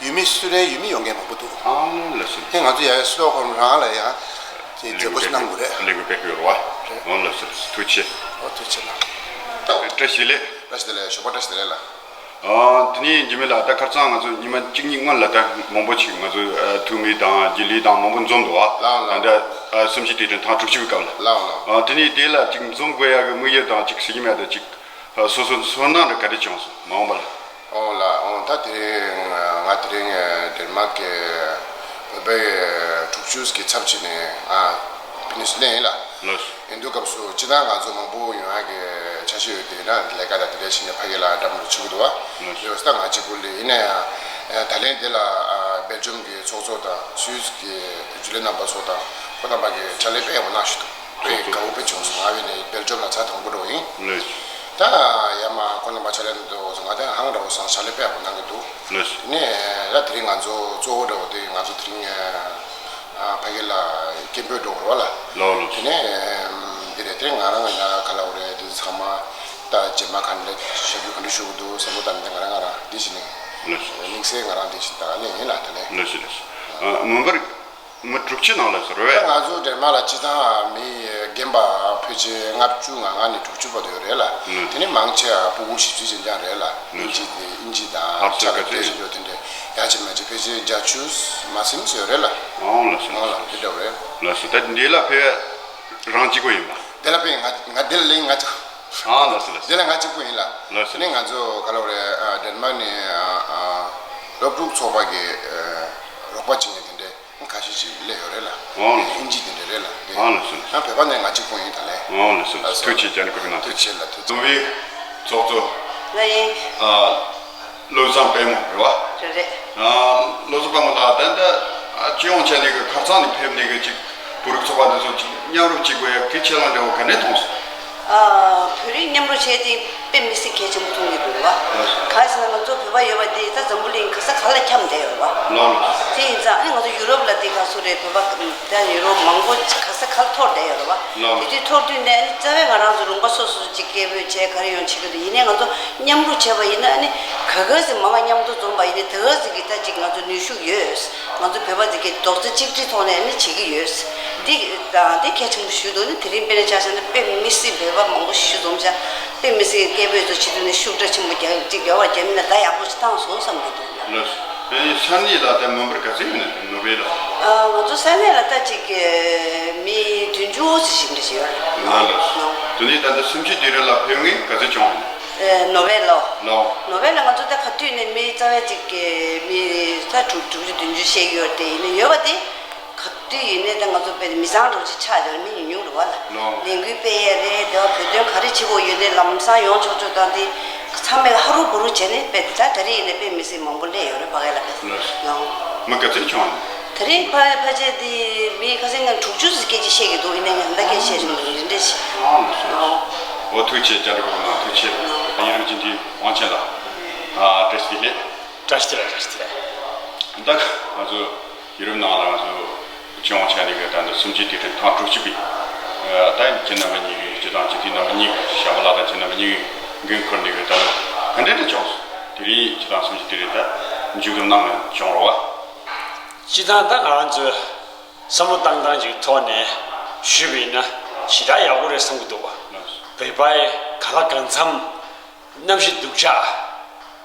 ཡུལ་མི་སུ་ཊན་ཡུལ་མི་ཡོང་མཁན་མང་པོ་འདུག་ཨོ་ལགས་སོ། དེ་ང་ཚོ་ཡ་ཡ་སི་ཊོག་ཧོལམ་རང་ལ་ཡང་དེ་མཛད་སྒོ་ཞིག་གནང་དགོས་རེད། ལས་འགུལ་སྤེལ་གི་ཡོད་རེད་བ། རེད། ཨོ་ལགས་སོ་ལགས་སོ། ཐུགས་རྗེ་ཆེ། ཨོ་ཐུགས་རྗེ་ཆེ་གནང་། བཀྲ་ཤིས་བདེ་ལེགས། བཀྲ་ཤིས་བདེ་ལེགས། ཞོགས་པ་བཀྲ་ཤིས་བདེ་ལེགས་ལགས། ཨ། དེ་ནས་འཇིགས་མེད་ལགས། ད་ཁ་སང་ང་ཚོ་ཉི་མ་གཅིག་གཉིས་སྔོན་ལ་ད་མང་པོ་ཅིག་ང་ཚོ་ཨ་ཐུ་མི་དང་སྒྱིད་ལུག་དང་མང་པོ་འཛོམས་འདུག་ཨ། ལགས་ལགས། ད་ལྟ་ཨ་གསུམ་བཅུའི་དུས་དྲན་ཐེངས་དྲུག་ཅུ་པའི་སྐབས་ལ། ལགས་ལགས། ཨ། དེ་ནས་དེ་ལ་ཅིག་འཛོམས་དགོས་ཡག་གི་དམིགས་ཡུལ་དང་ཅིག་ཟེར་གྱི་མེད་ད་ཅིག་ཨ་སོ་སོ་ཚོར་སྣང་འདྲ་ག་རེ་བྱུང་སོང་མ་འོངས་པ་ལ། ཨོ་ལགས། ཨོ་ད་དེ་རིང་ང་དེ་རིང་ཌེན་མཱག་གི་བོད་པའི་དྲུག་ཅུ་གི་ཚབ་བྱས་ནས་ང་ཕི་ནིས་སླེབས་ཡིན་ལགས། ལགས། ཡིན་དུས་སྐབས་སུ་སྤྱིར་བཏང་ང་ཚོ་མང་པོ་ཡོང་ཡག་གི་འཆར་གཞི་ཡོད་དེ་ཡིན་ན་ལས་ཀ་དང་དེ་འདྲ་བྱས་ནས་ཕ་གི་ལ་འགྲམ་དུ་ཆུག་གི་འདུག་བ། ཡོད་ས་ང་གཅིག་པུ་ལས་ཡིན་ན་ཡང་ད་ལན་འདི་ལ་སྦེལ་ཇམ་གྱི་ཚོགས་གཙོ་དང་སུད་སི་གི་འཇུ་ལེ་རྣམ་པ་ཚོ་དང་ཁོ་རྣམ་པ་གི་ཕྱག་ལས་དཔེ་ཡག་པོ་གནང་ཞིག་འདུག་དཔེ་དགའ་བོ་དཔེ་བྱུང་སོང་། ང་བས་ནས་སྦེལ་ཇམ་ལ་ཚར་དང་པོ་འགྲོ་བ་ཡིན། ད་ཡ་མ་ཁོ་རྣམ་པ་ཕྱག་ལས་འདི་འདུག་ང་དང་ཧང་འདྲ་བོ་སང་ཕྱག་ལས་དཔེ་ཡག་པོ་གནང་གི་འདུག་ནས་ད་དེ་རིང་ང་ཚོ་གཙོ་བོ་འདྲ་བོ་དེ་ང་ཚོ་དེ་རིང་ཨ་ཕ་གི་ལ་སྐད་འབོད་འགྲོ་དགོས་རེད་བ་ལ། ལགས་ལགས། དེ་ནས་འདི་རེད། དེ་ང་རང་ལ་ག་ལ་འོ་རེད། དེ་ཚང་མ་ད་རྗེས་མ་ག་འདྲ་ཞབས་ཞུ་ག་འདྲ་ཞུ་གི་འདུག་བསམ་བློ་བཏང་ནས་ང་རང་ང་རང་འདི་བྱས་ནས་དམིགས་བསལ་ང་རང་འདི་བྱས་ད་ག་ནས་ཡིན་ལ་ད་ལས། ལགས་སོ་ལགས་སོ། མོན་པར་མི་དྲུག་ཅུ་ནང་ལ་ཟེར་བས། ང་ཚོ་ཌེན་མཱག་ལ་སྤྱི་བཏང་མི་རྒན་པ་ཕལ་ཆེར་ལྔ་བཅུ་ང་ལྔ་ནས་དྲུག་ཅུ་བར་དུ་ཡོད་རེད་ལ། དེ་ནས་མང་ཆེ་བ་སྤུ་གུ་བཞི་བཅུ་ཅན་ཅང་རེད་ལ། དབྱིན་ཇི་དེ་དབྱིན་ཇི་དང་ཨ་ཆ་ལ་སྐད་ཤེས་འཇོག་དེ་འདྲས་ཡག་ཅིག་མ་ཅིག་ཕལ་ཆེར་བརྒྱད་ཅུ་མ་ཟིན་ཟེར་ཡོད་རེད་ལ། ཨང་ལ་སོ་ཨང་ལ་དེ་འདྲ་བ་རེད། ལ་སོ་ད་འདི་ལ་ཕེབས་རང་གཅིག་པོ་ཡིན་པ། དེ་ལ་ཕེབས་ང་ང་དེ་ལ་ལེན་ང་ཅག་ཨང་ལ་སོ་ལ་སོ། དེ་ལ་ང་གཅིག་པོ་ཡིན་ལ། ལ་སོ་ནི་ང་ཚོ་ག་ལ་བ་རེད། ཌེན་མཱག་ནས་སློབ་ཕྲུག་ཚོགས་པ་གི་རོགས་པ་བྱེད་མཁན་དེ་འདྲས། ཁ་ཤས་ཤིག་སླེབས་ཡོད་རེད་ལ། ཨང་ལ་སོ། ཨིན་ཇི་དེ་འདྲ་རེད་ལ། ཨང་ལ་སོ། ཡང་བོད་པ་ནས་ང་གཅིག་པུ་ཡིན་ད་ལས། ཨང་ལ་སོ། ལ་སོ། ཐུགས་རྗེ་ཆེ། ཨ་ནི་གོ་སྐབས་གནང་། ཐུགས་རྗེ་ཆེ་ལ་ཐུགས་རྗེ། འཛོམས་པའི་ཚོགས་གཙོ། ང་ཡིན། ཨ། བློ་བཟང་དཔལ་མོ་རེད་བ། རེད་རེད། ཨ། བློ་བཟང་དཔལ་མོ་ལགས་ད་ལྟ་ཨ་སྤྱི་ཡོངས་ཆ་ནས་གི་ཁ་སང་ནས་ཕེབས་ནས་གི་ཅིག་བོད་རིགས་ཚོགས་པ་འདི་ཚོ་ཅིག་མཉམ་རུབ་བྱེད་དགོས་ཡ་གི་ཆེད་ལས་འདྲ་བོ་ག་འདྲས་མཐོང་སོང་། ཨ། བོད་རིགས་མཉམ་རུབ་བྱས་ཏེ་དཔེ་མི་སྲིད་གལ་ཆེན་པོ་མཐོང་གི་འདུག་བ། གང་ཟེར་ན་ང་ཚོ་བོད་པ་ཡོད་པ་དེ་ད་འཛམ་བུ་གླིང་ག་ས་ག་ལ་འཁྱམས་བསྡད་ཡོད་རེད་བ། ལགས་ལགས། དེ་ཡིན་ཙང་ཨ་ནི་ང་ཚོ་ཡུ་རོབ་ལ་དེ་ག་སུ་རེད། བོད་པ་ད་ཡུ་རོབ་མང་པོ་ག་ས་ག་ལ་འཐོར་བསྡད་ཡོད་རེད་བ། ལགས། དེ་དུས་འཐོར་དུས་ནས་ཨ་ནི་རྩ་བའི་ང་རང་ཚོ་ལུང་པ་སོ་སོ་ཅིག་སྐད་འབོད་བྱས་ག་རེ་ཡོང་བྱེད་ཀྱི་འདུག་ཡིན་ནའི་ང་ཚོ་མཉམ་རུབ་བྱས་པ་ཡིན་ན་ཨ་ནི་ག་ག་ཟིག་མང་བ་མཉམ་དུ་འཛོམས་པ་ཡིན་ནའི་དེ་ག་ཟིག་གི་ད་ཅིག་ང་ཚོ་ནུས་ཤུགས་ཡོད། ང་ཚོ་བོད་པ་ཚོ་གི་རྡོག་རྩ་གཅིག་སྒྲིལ་ཐོག་ནས་ནི་བྱེད་ཀྱི་ཡོད། འདི་དང་འདི་གལ་ཆེན་པོ་ཞུ་འདུག་ནི་དེ་རིང་དཔེར་ན་ཆ་བཞག་ན་དཔེ་མི་སྲིད་བོད་པ་མང་པོ་ཞིག་འཛོམས་བྱ། དཔེ་མི་སྲིད་སྐད་འབོད་ཚོ་བྱེད་དུས་ནི་ཤུགས་དྲག་ཆེན་པོ་རྒྱག་ཅིག་རྒྱག་པར་རྒྱབ་མི་ན་ད་ཡག་པོ་ཞིག་བཏང་སོང་བསམ་གྱི་འདུག་ལགས། ཨ་ནི་ས་གནས་ལ་ད་མི་འབོར་ག་ཚོད་ཡོད་ན་དེ་ནོ་བེལ་ལ། ཨ། ང་ཚོ་ས་གནས་ལ་ད་ཅིག་གི་མི་བདུན་ཅུ་ཙམ་ཞིག་འདྲ་ཞིག་ཡོད་རེད། ལགས་ལགས། ནོ། དེ་ནས་ད་ལྟ་གསུམ་བཅུའི་དུས་རིམ་ལ་ཕེབས་མཁན་ག་ཚོད་བྱུང་ཡོད་ན། ཨེ། ནོ་བེལ་ལོ། ལགས། ནོ་བེལ་ལ་ང་ཚོ་ད་ག་དུས་ནས་མི་རྩ་བའི་ཅིག་གི་མི་ད་དྲུག་དྲུག་ཅུ་བདུན་ཅུ་བཤད་ཀྱི་ཡོད་རེད་དེ། ཡིན་ན་ཡོད་པ་དེ། ག་དུས་ཡིན་ནའི་ད་ང་ཚོ་དཔེ་མི་ཚང་འགྲོ་ཅིག་ཆགས་ཡོད་རེད། མི་ཉུང་ཉུང་རེད་བ་ལ། ལོ། ལས་འགུལ་སྤེལ་ཡས་རེད། དེ་བ་བོད་དོན་ག་རེ་བྱེད་དགོས་ཡོད་ནའི་ལམ་སང་ཡོང་ཆོག་ཆོག་དང་དེ་ཚང་མས་ཧ་རུ་བུ་རུ་བྱས་ནས་དཔེ་ད་ད་རེས་ཡིན་ནའི་དཔེ་མི་སྲིད་མང་པོ་སླེབས་ཡོད་རེད་ཕ་གི་ལ་དཔེ། ལོ། ལོ། མི་ག་ཚོད་བྱུང་ནས། ད་རེས་ཕ་ཕལ་ཆེར་དེ་མི་ཁ་སང་ང་དྲུག་ཅུ་ཙམ་སྐད་ཆ་བཤད་ཀྱི་འདུག་ཡིན་ནའི་ང་ད་སྐད་ཆ་བཤད་ཆོག་འདུག་རེ་འདྲ་ཞིག་ཨ་ལགས་སོ། ལོ། འོ་ཐུགས་རྗེ་ཆེ། བཅར་འདྲི་གོ་གནང་ཐུགས་རྗེ་ཆེ། ཡུ་རོབ་སྤྱི་མཐུན་དབང་ཆེན་ལགས། ཨ། བཀྲ་ཤིས་བདེ་ལེགས། བཀྲ་ཤིས་བདེ་ལེགས། བཀྲ་ཤིས་བདེ་ལེགས། ད་ང་ཚོ་ཡུ་རོབ་ནང་ལ་ང་ཚོ་སྤྱི་ཡོངས་ཆ་ནས་གི་ད་ལྟ་གསུམ་བཅུའི་དུས་དྲན་ཐེངས་དྲུག་ཅུ་པའི། ཨ། ད་ཁྱེད་རྣམ་པ་གཉིས་ཀྱིས་སྤྱི་བཏང་སྤྱི་འཐུས་རྣམ་པ་གཉིས་ཀྱིས་ཞྭ་མོ་ལགས་དང་ཁྱེད་རྣམ་པ་གཉིས་ཀྱིས་འགན་འཁུར་ནས་གི་ད་ལོ་ག་འདྲ་འདྲ་བྱུང་སོང་། དེ་རིང་སྤྱི་བཏང་གསུམ་བཅུའི་དུས་དྲན་ད་མཇུག་བསྡོམས་གནང་བྱུང་རོགས། སྤྱི་བཏང་ད་ང་རང་ཚོས་བསམ་བློ་བཏང་སྟངས་ཀྱི་ཐོག་ནས་ཞུས་པ་ཡིན་ན་ཞེ་དྲག་ཡག་པོ་རེད་བསམ་གྱི་འདུག་བ། བོད་པའི་གང་ལ་གང་འཚམ། གནམ་གཤིས་སྡུག་ཅག་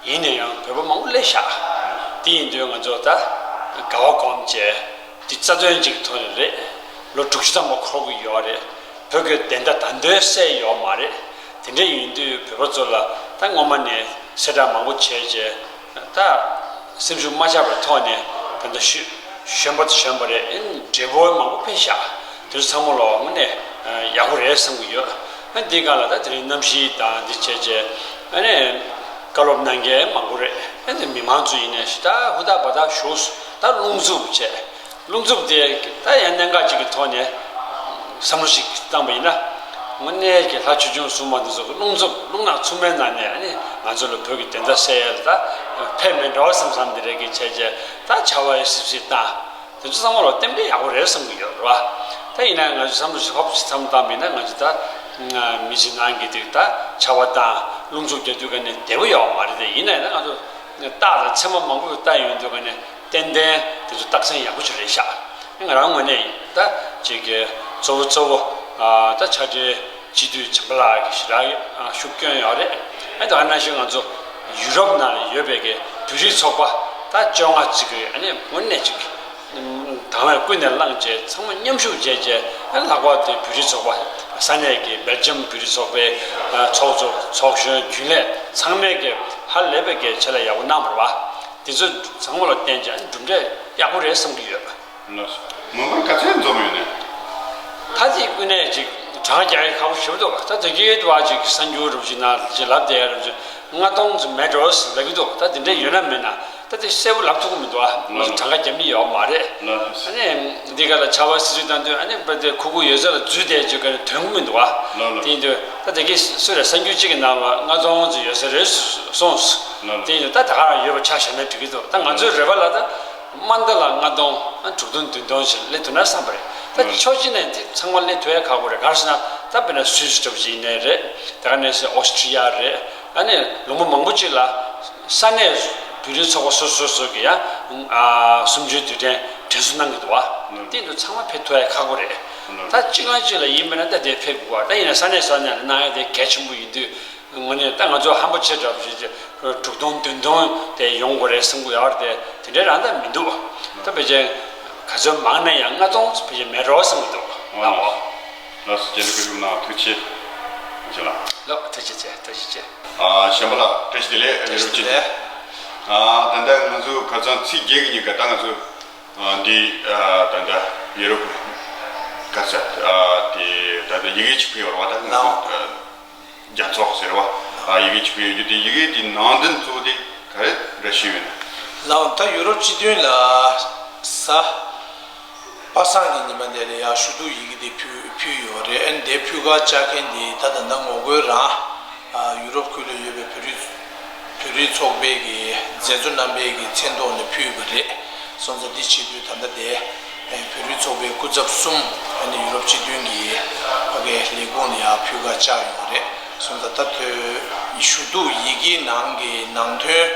ཡིན་ན་ཡང་བོད་པ་མང་པོ་སླེབས་ཤག་དེ་ཡིན་དུས་ང་ཚོ་ད་དགའ་བ་སྒོམ་བྱས་དེ་རྩ་དོན་གཅིག་གི་ཐོག་ནས་རེད། ལོ་དྲུག་ཅུ་ཐམ་པ་འཁོར་གྱི་ཡོད་རེད། བོད་ཀྱི་བདེན་མཐའ་ད་དུང་གསལ་ཡོད་མ་རེད། དེ་འདྲ་ཡིན་དུས་བོད་པ་ཚོ་ལ་ད་སྔོན་མ་ནས་གསལ་བསྒྲགས་མང་པོ་བྱས་བྱས་ད་སེམས་ཤུགས་མ་ཆག་པའི་ཐོག་ནས་ད་ལྟ་ཞུ། གཞོན་པ་དང་གཞོན་པ་རེད། ཨེ། བགྲེས་པོ་མང་པོ་ཕེབས་ཤག་དེ་ཚོ་ཚང་མ་ལོ་དངོས་གནས་ཡག་པོ་རེད་བསམ་གྱི་ཡོད། ཨ། འདི་སྒང་ལ་ད་དེ་རིང་གནམ་གཤིས་དང་འདི་བྱས་བྱས་ཨ་ནི་བཀའ་སློབ་གནང་མཁན་མང་པོ་རེད། ཨ་ནི་མི་མང་ཚོ་ཡིན་ནའི་ཞེ་དྲག་ཧུར་ཐག་འབད་ཐག་ཞུགས་སོང་། ད་རླུང་འཚུབ་བྱས། རླུང་འཚུབ་དེ་ད་ཡང་གནད་འགག་ཅིག་གི་ཐོག་ནས་བསམ་བློ་ཞིག་བཏང་པ་ཡིན་ན། དངོས་གནས་ཀྱི་ལྷ་ཆོས་སྐྱོང་སྲུང་མ་འདི་ཚོ་གི་རླུང་འཚུབ་རླུང་ནག་འཚུབ་མའི་ནང་ནས་ཨ་ནི་ང་ཚོ་ལ་བོད་ཀྱི་བདེན་མཐའ་གསལ་ཡ་ལ་ད་ཕན་མི་འགྲོ་བསམ་བསམ་འདི་རེད་གི་བྱས་བྱས་ད་ཆར་པ་ཡི་སིབ་སིབ་བཏང་། དེ་ཚོ་ཚང་མ་ལ་རྟེན་འབྲེལ་ཡག་པོ་རེད་བསམ་གྱི་ཡོད་རེད་བ། ད་ཡིན་ན་ང་ཚོ་བསམ་བློ་ཞིག་ཧོབ་ཞིག་མཚམས་བཏང་མིན་ན་ང་ཚོ་ད་མི་ཚེ་ནང་གི་དུས་ད་ཆར་པ་དང་རླུང་འཚུབ་རྒྱག་དུས་ག་ནས་བདེ་པོ་ཡོད་མ་རེད་དེ། ཡིན་ན་ཡང་ང་ཚོ་རྟགས་དང་མཚན་མ་མང་པོ་ལྟ་ཡོང་དུས་ག་ནས་ཏན་ཏན་དེ་ཚོ་རྟགས་མཚན་ཡག་པོ་ཞིག་རེད་ཤག་ང་རང་ངོས་ནས་ད་ཅིག་གི་གཙོ་བོ་གཙོ་བོ་ད་ཕྱག་སྦྲེལ་སྤྱི་འཐུས་བྱམས་པ་ལགས་ཀྱིས་ཞེ་དྲག་ཤུགས་བསྐྱོན་ཡོད་རེད། ཨ་ད་ག་ནང་བཞིན་ང་ཚོ་ཡུ་རོབ་ནང་ལ་ཡོད་པའི་གི་བོད་རིགས་ཚོགས་པ་ད་བཅོ་ལྔ་ཅིག་གི་ཨ་ནི་དངོས་གནས་ཅིག་དང་བས་ཀུན་ནས་བླངས་བྱས་ཚང་མ་མཉམ་ཞུགས་བྱས་བྱས་ཨ་ལྷག་པར་དུ་བོད་རིགས་ཚོགས་པ་ས་གནས་ཀྱི་སྦེལ་ཇམ་བོད་རིགས་ཚོགས་པའི་ཚོགས་གཙོ་ཚོགས་གཞོན་རྒྱུན་ལས་ཚང་མས་ཀྱི་ཧ་ལས་པའི་གི་ཆེད་ལས་ཡག་པོ་གནང་བ་རེད་བ། དེ་ཚོ་ཚང་མ་ལ་བརྟེན་བྱས་ཨ་ནི་གྲུབ་འབྲས་ཡག་པོ་རེད་བསམ་གྱི་ཡོད། ལགས་སོ། མི་འབོར་ག་ཚད་འཛོམས་ཡོད་ནས། ད་དེ་ཀུན་ནས་ཅིག་གྲངས་རྒྱག་ཡ་ཁག་པོ་ཞེ་པོ་འདུག་ད་དེ་གའི་དུ་བ་ཅིག་གསར་འགྱུར་རུ་ཅིག་ན་ཅིག་ལབ་བསྡད་ཡ་རུ་ཅིག་ལྔ་སྟོང་ཙམ་མེད་འགྲོ་ཟེར་ལབ་ཀྱི་འདུག་ད་དེ་འདྲས་ཡོད་ན་མེད་ན་ད་དེ་གསལ་པོ་ལབ་ཐུབ་ཀྱི་མི་འདུག་ཨ་ང་ཚོ་གྲངས་ཀ་རྒྱབ་ནི་ཡོད་མ་རེད། ལགས་སོ། ཨ་ནི་འདི་ག་ལ་ཆར་པ་སིབ་སིབ་བཏང་དུས་ཨ་ནི་དཔེ་དེ་ཁུག་ཁུག་ཡོད་ས་ལ་འཛུལ་བསྡད་ཅིག་ག་ནས་ཐོན་གྱི་མི་འདུག་ཨ། ལགས་ལགས། དེ་ཡིན་དུས་ད་དེ་གའི་སུ་རེད་གསར་འགྱུར་གཅིག་གི་ནང་ལ་ལྔ་སྟོང་ཙམ་ཡོད་ས་རེད་གསུངས་སོང་། ལགས་ལགས། དེ་ཡིན་དུས་ད་ད་ག་རང་ཡོད་པ་ཆ་བཞག་ན་འགྲིག་གི་འདུག་ད་ང་ཚོའི་རེ་བ་ལ་ད། མ་མཐའ་ལ་ལྔ་སྟོང་དྲུག་སྟོང་བདུན་སྟོང་ཞིག་སླེབས་ཐུབ་ན་བསམ་པ་རེད། ད་ཕྱོགས་གཅིག་ནས་འདི་ཚང་མ་སླེབས་ཐུབ་ཡ་ཁག་པོ་རེད། ག་རེ་ཟེར་ན་ད་དཔེར་ན་སུད་སི་འདྲ་པོ་ཅིག་ཡིན་ནའི་རེད། དེ་ག་ནས་ཟེར་ཨོ་སི་ཁྲི་ཡ་རེད། ཨ་ནི་ལུང་པ་མང་པོ་ཅིག་ལ་ས་གནས་བོད་རིགས་ཚོགས་པ་སོ་སོ་སོ་གི་ཡང་གསུམ་བཅུའི་དུས་དྲན་དྲན་གསོ་གནང་གི་འདུག་བ། དེ་འདུག་ཚང་མ་ཕེབས་ཐུབ་ཡ་ཁག་པོ་རེད། ད་སྤྱི་ཁང་གཅིག་ལ་ཡིན་པ་ན་ད་དེ་ཕེབས་དགོས་བ། ད་ཡིན་ན་ས་གནས་ས་གནས་ལ་གནང་ཡ་དེ་གལ་ཆེན་པོ་ཡིན་དུས། དངོས་གནས་ད་ང་ཚོ་ཧམ་པ་ཆེ་དྲགས་པ་ཞིག་དྲུག་སྟོང་བདུན་སྟོང་དེ་ཡོང་དགོས་རེད་བསམ་གྱི་ཡོད་རེད་དེ། དེ་འདྲའི་རང་ད་མི་འདུག་ད་ཕལ་ཆེར་ག་ཚོད་མང་ན་ཡང་ལྔ་སྟོང་ཕལ་ཆེར་མེད་འགྲོ་བསམ་གྱི་འདུག་ཨ་ལགས་འོ། ལགས་སོ། རྒྱལ་ལ་སྐུ་ཞབས་ནང་ཐུགས་རྗེ་ཆེ་ལགས། ལགས་ཐུགས་རྗེ་ཆེ། ཐུགས་རྗེ་ཆེ། ཨ་གཞན་པ་ལ་བཀྲ་ཤིས་བདེ་ལེགས། ཡུ་རོབ་སྤྱི་འཐུས། ཨ་ད་ལྟ་ང་ཚོ་ཁ་སང་ཚེས་བརྒྱད་ཀྱི་ཉིན་ཀ་ད་ང་ཚོ་ཨ་འདི་ཨ་ད་ལྟ་ཡུ་རོབ་ག་ས་ཨ་དེ་ད་ལྟ་ཡི་གེ་ཅིག་ཕུལ་ཡོད་རེད་བ། ད་ང་ཚོ། རྒྱལ་ཚོགས་ཟེར་བ། ཨ་ཡི་གེ་ཅིག་ཕུལ་ཡོད་རྒྱུ་དེ། ཡི་གེ་དེའི་ནང་དོན་གཙོ་བོ་དེ་ག་རེ་རེད་ཞུས་ཡོད་ན། ལགས་འོང་། ད་ཡུ་རོབ་སྤྱི་མཐུན་ལ་གཟའ་པ་སངས་ཀྱི་ཉི་མ་དེ་ལ་ཡང་ཞུ་གཏུག་ཡི་གེ་དེ་ཕུལ་ཕུལ་ཡོད་རེད། ཨ་ནི་དེ་ཕུལ་ཁ་བཅར་མཁན་དེ་ད་ད་ལྟ་ངོ་རྒོལ་རང་ཨ་ཡུ་རོབ་ཁུལ་ལ་ཡོད་པའི་བོད་རིགས་བོད་རིགས་ཚོགས་པའི་གི་མཛད་གཙོ་རྣམ་པའི་གི་མཚན་ཐོག་ནས་ཕུལ་བ་རེད། སོང་ཙང་འདི་བྱེད་དུས་ད་ལྟ་དེ། བོད་རིགས་ཚོགས་པའི་སྐུ་ཚབ་གསུམ་ཨ་ནི་ཡུ་རོབ་སྤྱི་མཐུན་གྱི་ཕ་གིའི་ལས་ཁུངས་ལ་ཡང་ཕུལ་ཁ་བཅར་ཡོང་རེད། སོང་ཙང་ད་ལྟོས་ཞུ་གཏུག་ཡི་གེའི་ནང་གི་ནང་དོན་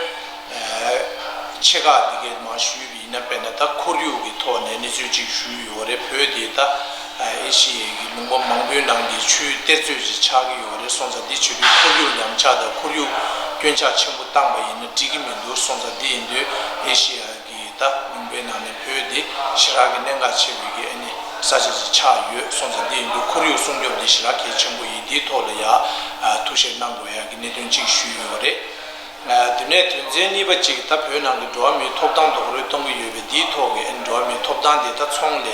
ཆེ་ཁག་འདི་གའི་མར་ཞུས་པ་ཡིན་ན། དཔེར་ན་ད་ཁོར་ཡུག་གི་ཐོག་ནས་གནས་ཚུལ་གཅིག་ཞུས་ཡོད་རེད། བོད་དེ་ད་ ཨེ་ཤི་ཡའི་གི་ལུང་པ་མང་པོའི་ནང་གི་ཆུའི་གཏེར་མཛོད་ཅིག་ཆགས་ཀྱི་ཡོད་རེད་སོང་ཙང་། འདི་བྱེད་དུས་ཁོར་ཡུག་ཉམས་ཆག་དང་ཁོར་ཡུག་སྐྱོན་ཆག་ཆེན་པོ་བཏང་པ་ཡིན་ན་འགྲིག་གི་མི་འདུག་སོང་ཙང་། འདི་ཡིན་དུས་ཨེ་ཤི་ཡ་གི་ད་ལུང་པའི་ནང་ནས་བོད་འདི་ཞེ་དྲག་གི་གནད་འགག་ཆེ་བའི་གི་ཨ་ནི་ས་ཆ་ཅིག་ཆགས་ཡོད་སོང་ཙང་། འདི་ཡིན་དུས་ཁོར་ཡུག་སྲུང་སྐྱོབ་འདི་ཞེ་དྲག་གལ་ཆེན་པོ་ཡིན། འདིའི་ཐོག་ལ་ཡ་ཨ་ཐུགས་ཞིབ་གནང་དགོས་ཡ་གི་གནད་དོན་ཅིག་ཞུས་ཡོད་རེད། དེ་ནས་དོན་ཚན་གཉིས་པ་གཅིག་ད་བོད་ནང་གི་འགྲོ་བ་མིའི་ཐོབ་ཐང་རྡོག་རོལ་གཏོང་གི་ཡོད་པས། འདིའི་ཐོག་གི་ཨ་ནི་འགྲོ་བ་མིའི་ཐོབ་ཐང་དེ་ད་ཚོང་ལས་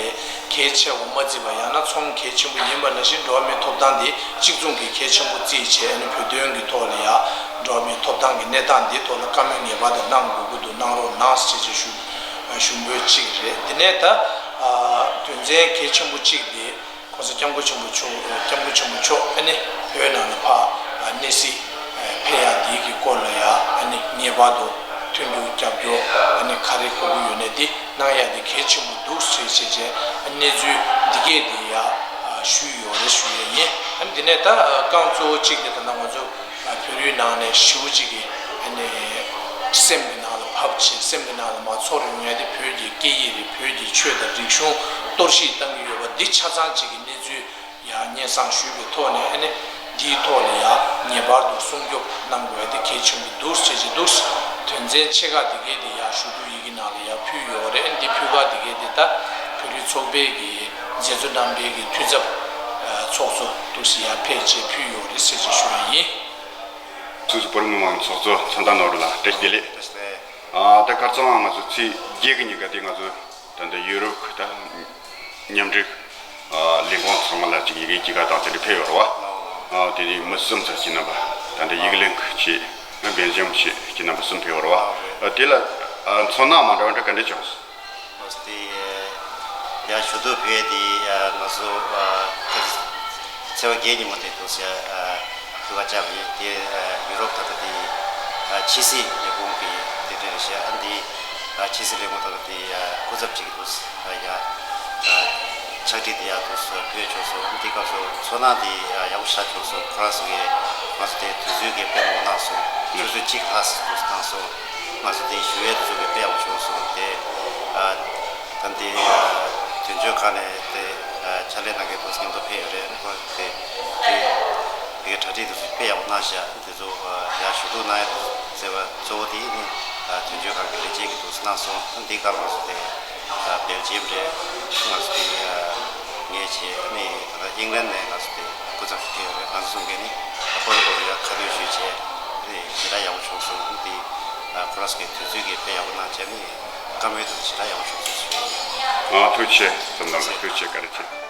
གལ་ཆེ་བ་མ་བརྩིས་པ་ཡང་ན་ཚོང་གལ་ཆེན་པོ་ཡིན་པ་ནང་བཞིན་འགྲོ་བ་མིའི་ཐོབ་ཐང་དེ་གཅིག་མཚུངས་ཀྱི་གལ་ཆེན་པོ་བརྩིས་བྱས། ཨ་ནི་བོད་དོན་གྱི་ཐོག་ལ་ཡང་འགྲོ་བ་མིའི་ཐོབ་ཐང་གི་གནས་སྟངས་འདིའི་ཐོག་ལ་བཀའ་མོལ་ངེས་པར་དུ་གནང་དགོས་ཀྱི་འདུག་གནང་རོགས་གནང་ཞེས་བྱས་ཞུ་ཞུ་འབོད་གཅིག་རེད། དེ་ནས་ད་དོན་ཚན་གལ་ཆེན་པོ་གཅིག་དེ། ༸གོང་ས་༸སྐྱབས་མགོན་ཆེན་པོ་མཆོག ༸སྐྱབས་མགོན་ཆེན་པོ་མཆོག་ཨ་ནི་བོད་ནང་ལ་ཕར་གནས་གཟིགས་ཕེབས་ཡག་འདི་གི་སྐོར་ལ་ཡང་ཨ་ནི་ངེས་པར་དུ་མཐུན་འགྱུར་རྒྱབ་སྐྱོར་ཨ་ནི་ག་རེ་དགོས་ཀྱི་ཡོད་ན་འདི་གནང་ཡག་འདི་གལ་ཆེན་པོ་འདུག་ཟེར་བྱས་བྱས། ཨ་ནི་གནས་ཚུལ་འདི་གས་འདི་ཡང་ཞུས་ཡོད་རེད་ཞུ་ཡས་ཡིན། ཨ་ནི་འདི་ནས་ད་རྐང་གཙོ་བོ་གཅིག་དེ་ད་ལྟ་ང་ཚོ་བོད་རིགས་ནང་ནས་ཞེ་པོ་ཅིག་གི་ཨ་ནི་སེམས་ཀྱི་ནང་ལ་བབས་བྱས། སེམས་ཀྱི་ནང་ལ་མ་ཚོར་ཡོང་ཡ་དེ་བོད་ཀྱི་སྐད་ཡིག་རེད། བོད་ཀྱི་ཆོས་དང་རིག་གཞུང་གཏོར་བཤིག་བཏང་གི་ཡོད་པ་འདི་ཆ་ཚང་ཅིག་གི་གནས་ཚུལ་ཡང་སྙན་སེང་ཞུས་པའི་ཐོག་ནས། ཨ་ནི་འདིའི་ཐོག་ལ་ཡང་ངེས་པར་དུ་སྲུང་སྐྱོབ་གནང་དགོས་ཡ་དེ་གལ་ཆེན་པོ་འདུག་ཟེར་གྱི་འདུག་དོན་ཚན་ཆེ་ཁག་འདི་གས་དེ་ཡང་ཞུ་གཏུག་ཡི་གེ་ནང་ལ་ཡང་ཕུལ་ཡོད་རེད། ཨ་ནི་འདི་ཕུལ་ཁག་འདི་གས་དེ་ད་བོད་རིགས་ཚོགས་པའི་གི་མཛད་གཙོ་རྣམ་པའི་གི་འཐུས་ཚབ་ཚོགས་གཙོ་འདུག་སེ་ཡར་ཕེབས་བྱས་ཕུལ་ཡོད་རེད་ཟེར་ཅིག་ཞུ་ཡ་ཡིན། སུད་སི་བོད་རིགས་མི་མང་ཚོགས་གཙོ་ཚེ་བརྟན་ནོར་བུ་ལགས་བཀྲ་ཤིས་བདེ་ལེགས། ཨ་ད་ཁ་རྩང་ང་ཚོ་ཚེས་བརྒྱད་ཀྱི་ཉིན་ཀ་དེ་ང་ཚོ་ད་ལྟ་ཡུ་རོབ་ཀྱི་ད་མཉམ་འབྲེལ་ཨ་ལས་ཁུངས་ཚང་མ་ལ་ཅིག་ཡི་གེ་ཅིག་ག་དང་དེ་འདྲ་ཕེབས་ཡོད་རེད་བ། ཨ་དེ་ནི་མི་གསུམ་ཙམ་གྱི་རྣམ་པ་ད་ལྟ་ཡིག་ལན་གྱི་བེལ་ཇམ་གྱི་རྣམ་པ་གསུམ་ཕེབས་ཡོད་རེད་བ། ཨ་དེ་ལ་ཨ་ཚོར་སྣང་མ་འདྲ་བ་འདྲ་ག་འདྲ་བྱུང་། ཨོ་དེ་ཡ་ཞུ་གཏུག་ཕེབས་དེ་ང་ཚོ་ཚེས་པ་བརྒྱད་ཉིན་མོ་དེ་འདུག་སེ་ཕུལ་བ་བཅར་བ་ཡིན། དེ་ཡུ་རོབ་ད་ལྟ་དེ་ཕྱི་སྲིད་ལས་ཁུངས་ཀྱི་དེ་འདྲ་རེད་ཤག་ཨ་འདི་ཕྱི་སྲིད་ལས་ཁུངས་ད་ལྟ་དེ་སྐུ་ཚབ་ཅིག་གིས་འདུག་ཡ་ཕྱག་བྲིས་དེ་ཡ་འདུག་སེ་ཕུལ་བྱུང་སོང་། ཨ་འདི་སྐབས་སུ་ཚོར་སྣང་དེ་ཡག་པོ་ཞེ་དྲག་བྱུང་སོང་། ཁོ་རང་ཚོ་གིས་ང་ཚོ་དེ་དུས་ཚོད་ཀྱི་དཔེ་མང་པོ་གནང་སོང་། ཆུ་ཚོད་གཅིག་ལྷག་ཙམ་འདུག་སེ་གནང་སོང་། ང་ཚོ་དེ་ཞུ་ཡས་དེ་ཚོ་གི་དཔེ་ཡག་པོ་བྱུང་སོང་། དེ་ཨ་ད་འདི་ཨ་དོན་གཅོད་ཁང་ནས་དེ་ཨ་ཕྱག་ལས་གནང་མཁན་དེ་ཚོ་མཉམ་དུ་ཕེབས་ཡོད་རེད། ཁོ་དེ་དེ་དེ་གའི་གྲ་སྒྲིག་དེ་ཚོ་དཔེ་ཡག་པོ་གནང་ཤག་དེ་ཚོ་ཨ་ཡར་ཞུ་གཏུག་གནང་ཡས་དེ་ཚོ་ཟེར་བ་གཙོ་བོ་དེ་ནི་ཨ་དོན་གཅོད་ཁང་གི་ལས་བྱེད་ཀྱིས་འདུག་སེ་གནང་སོང་། ཨ་འདི་གར་ང་ཚོ་དེ་ཨ་སྦེལ་ཇི་ཡམ་རེད། ང་ཚོ་དེ་ཨ་ངས་བྱས། ཨ་ནི་ད་ལྟ་ཨིང་ལན་ནས་ང་ཚོ་དེ་སྐུ་ཚབ་ཕེབས་ཡོད་རེད། ང་ཚོ་གསུམ་གས་ནི་ཨ་པོ་རི་པོ་ལ་ཡ་ཁ་སྣོན་ཞུས་བྱས། ཨ་ནི་ཞེ་དྲག་ཡག་པོ་བྱུང་སོང་། ཨ་འདི་ཨ་ཁོ་རང་ཚོ་གིས་དུས་ཚོད་ཀྱི་དཔེ་ཡག་པོ་གནང་བྱས། ཨ་ནི་བཀའ་མོལ་དེ་ཞེ་དྲག་ཡག་པོ་བྱུང་སོང་ཞུ་ཡ་ཡིན། ཨ་ཐུགས་རྗེ་ཆེ། བསོད་ནམས་ཐུགས་རྗེ་ཆེ། བཀའ་དྲིན་ཆེ།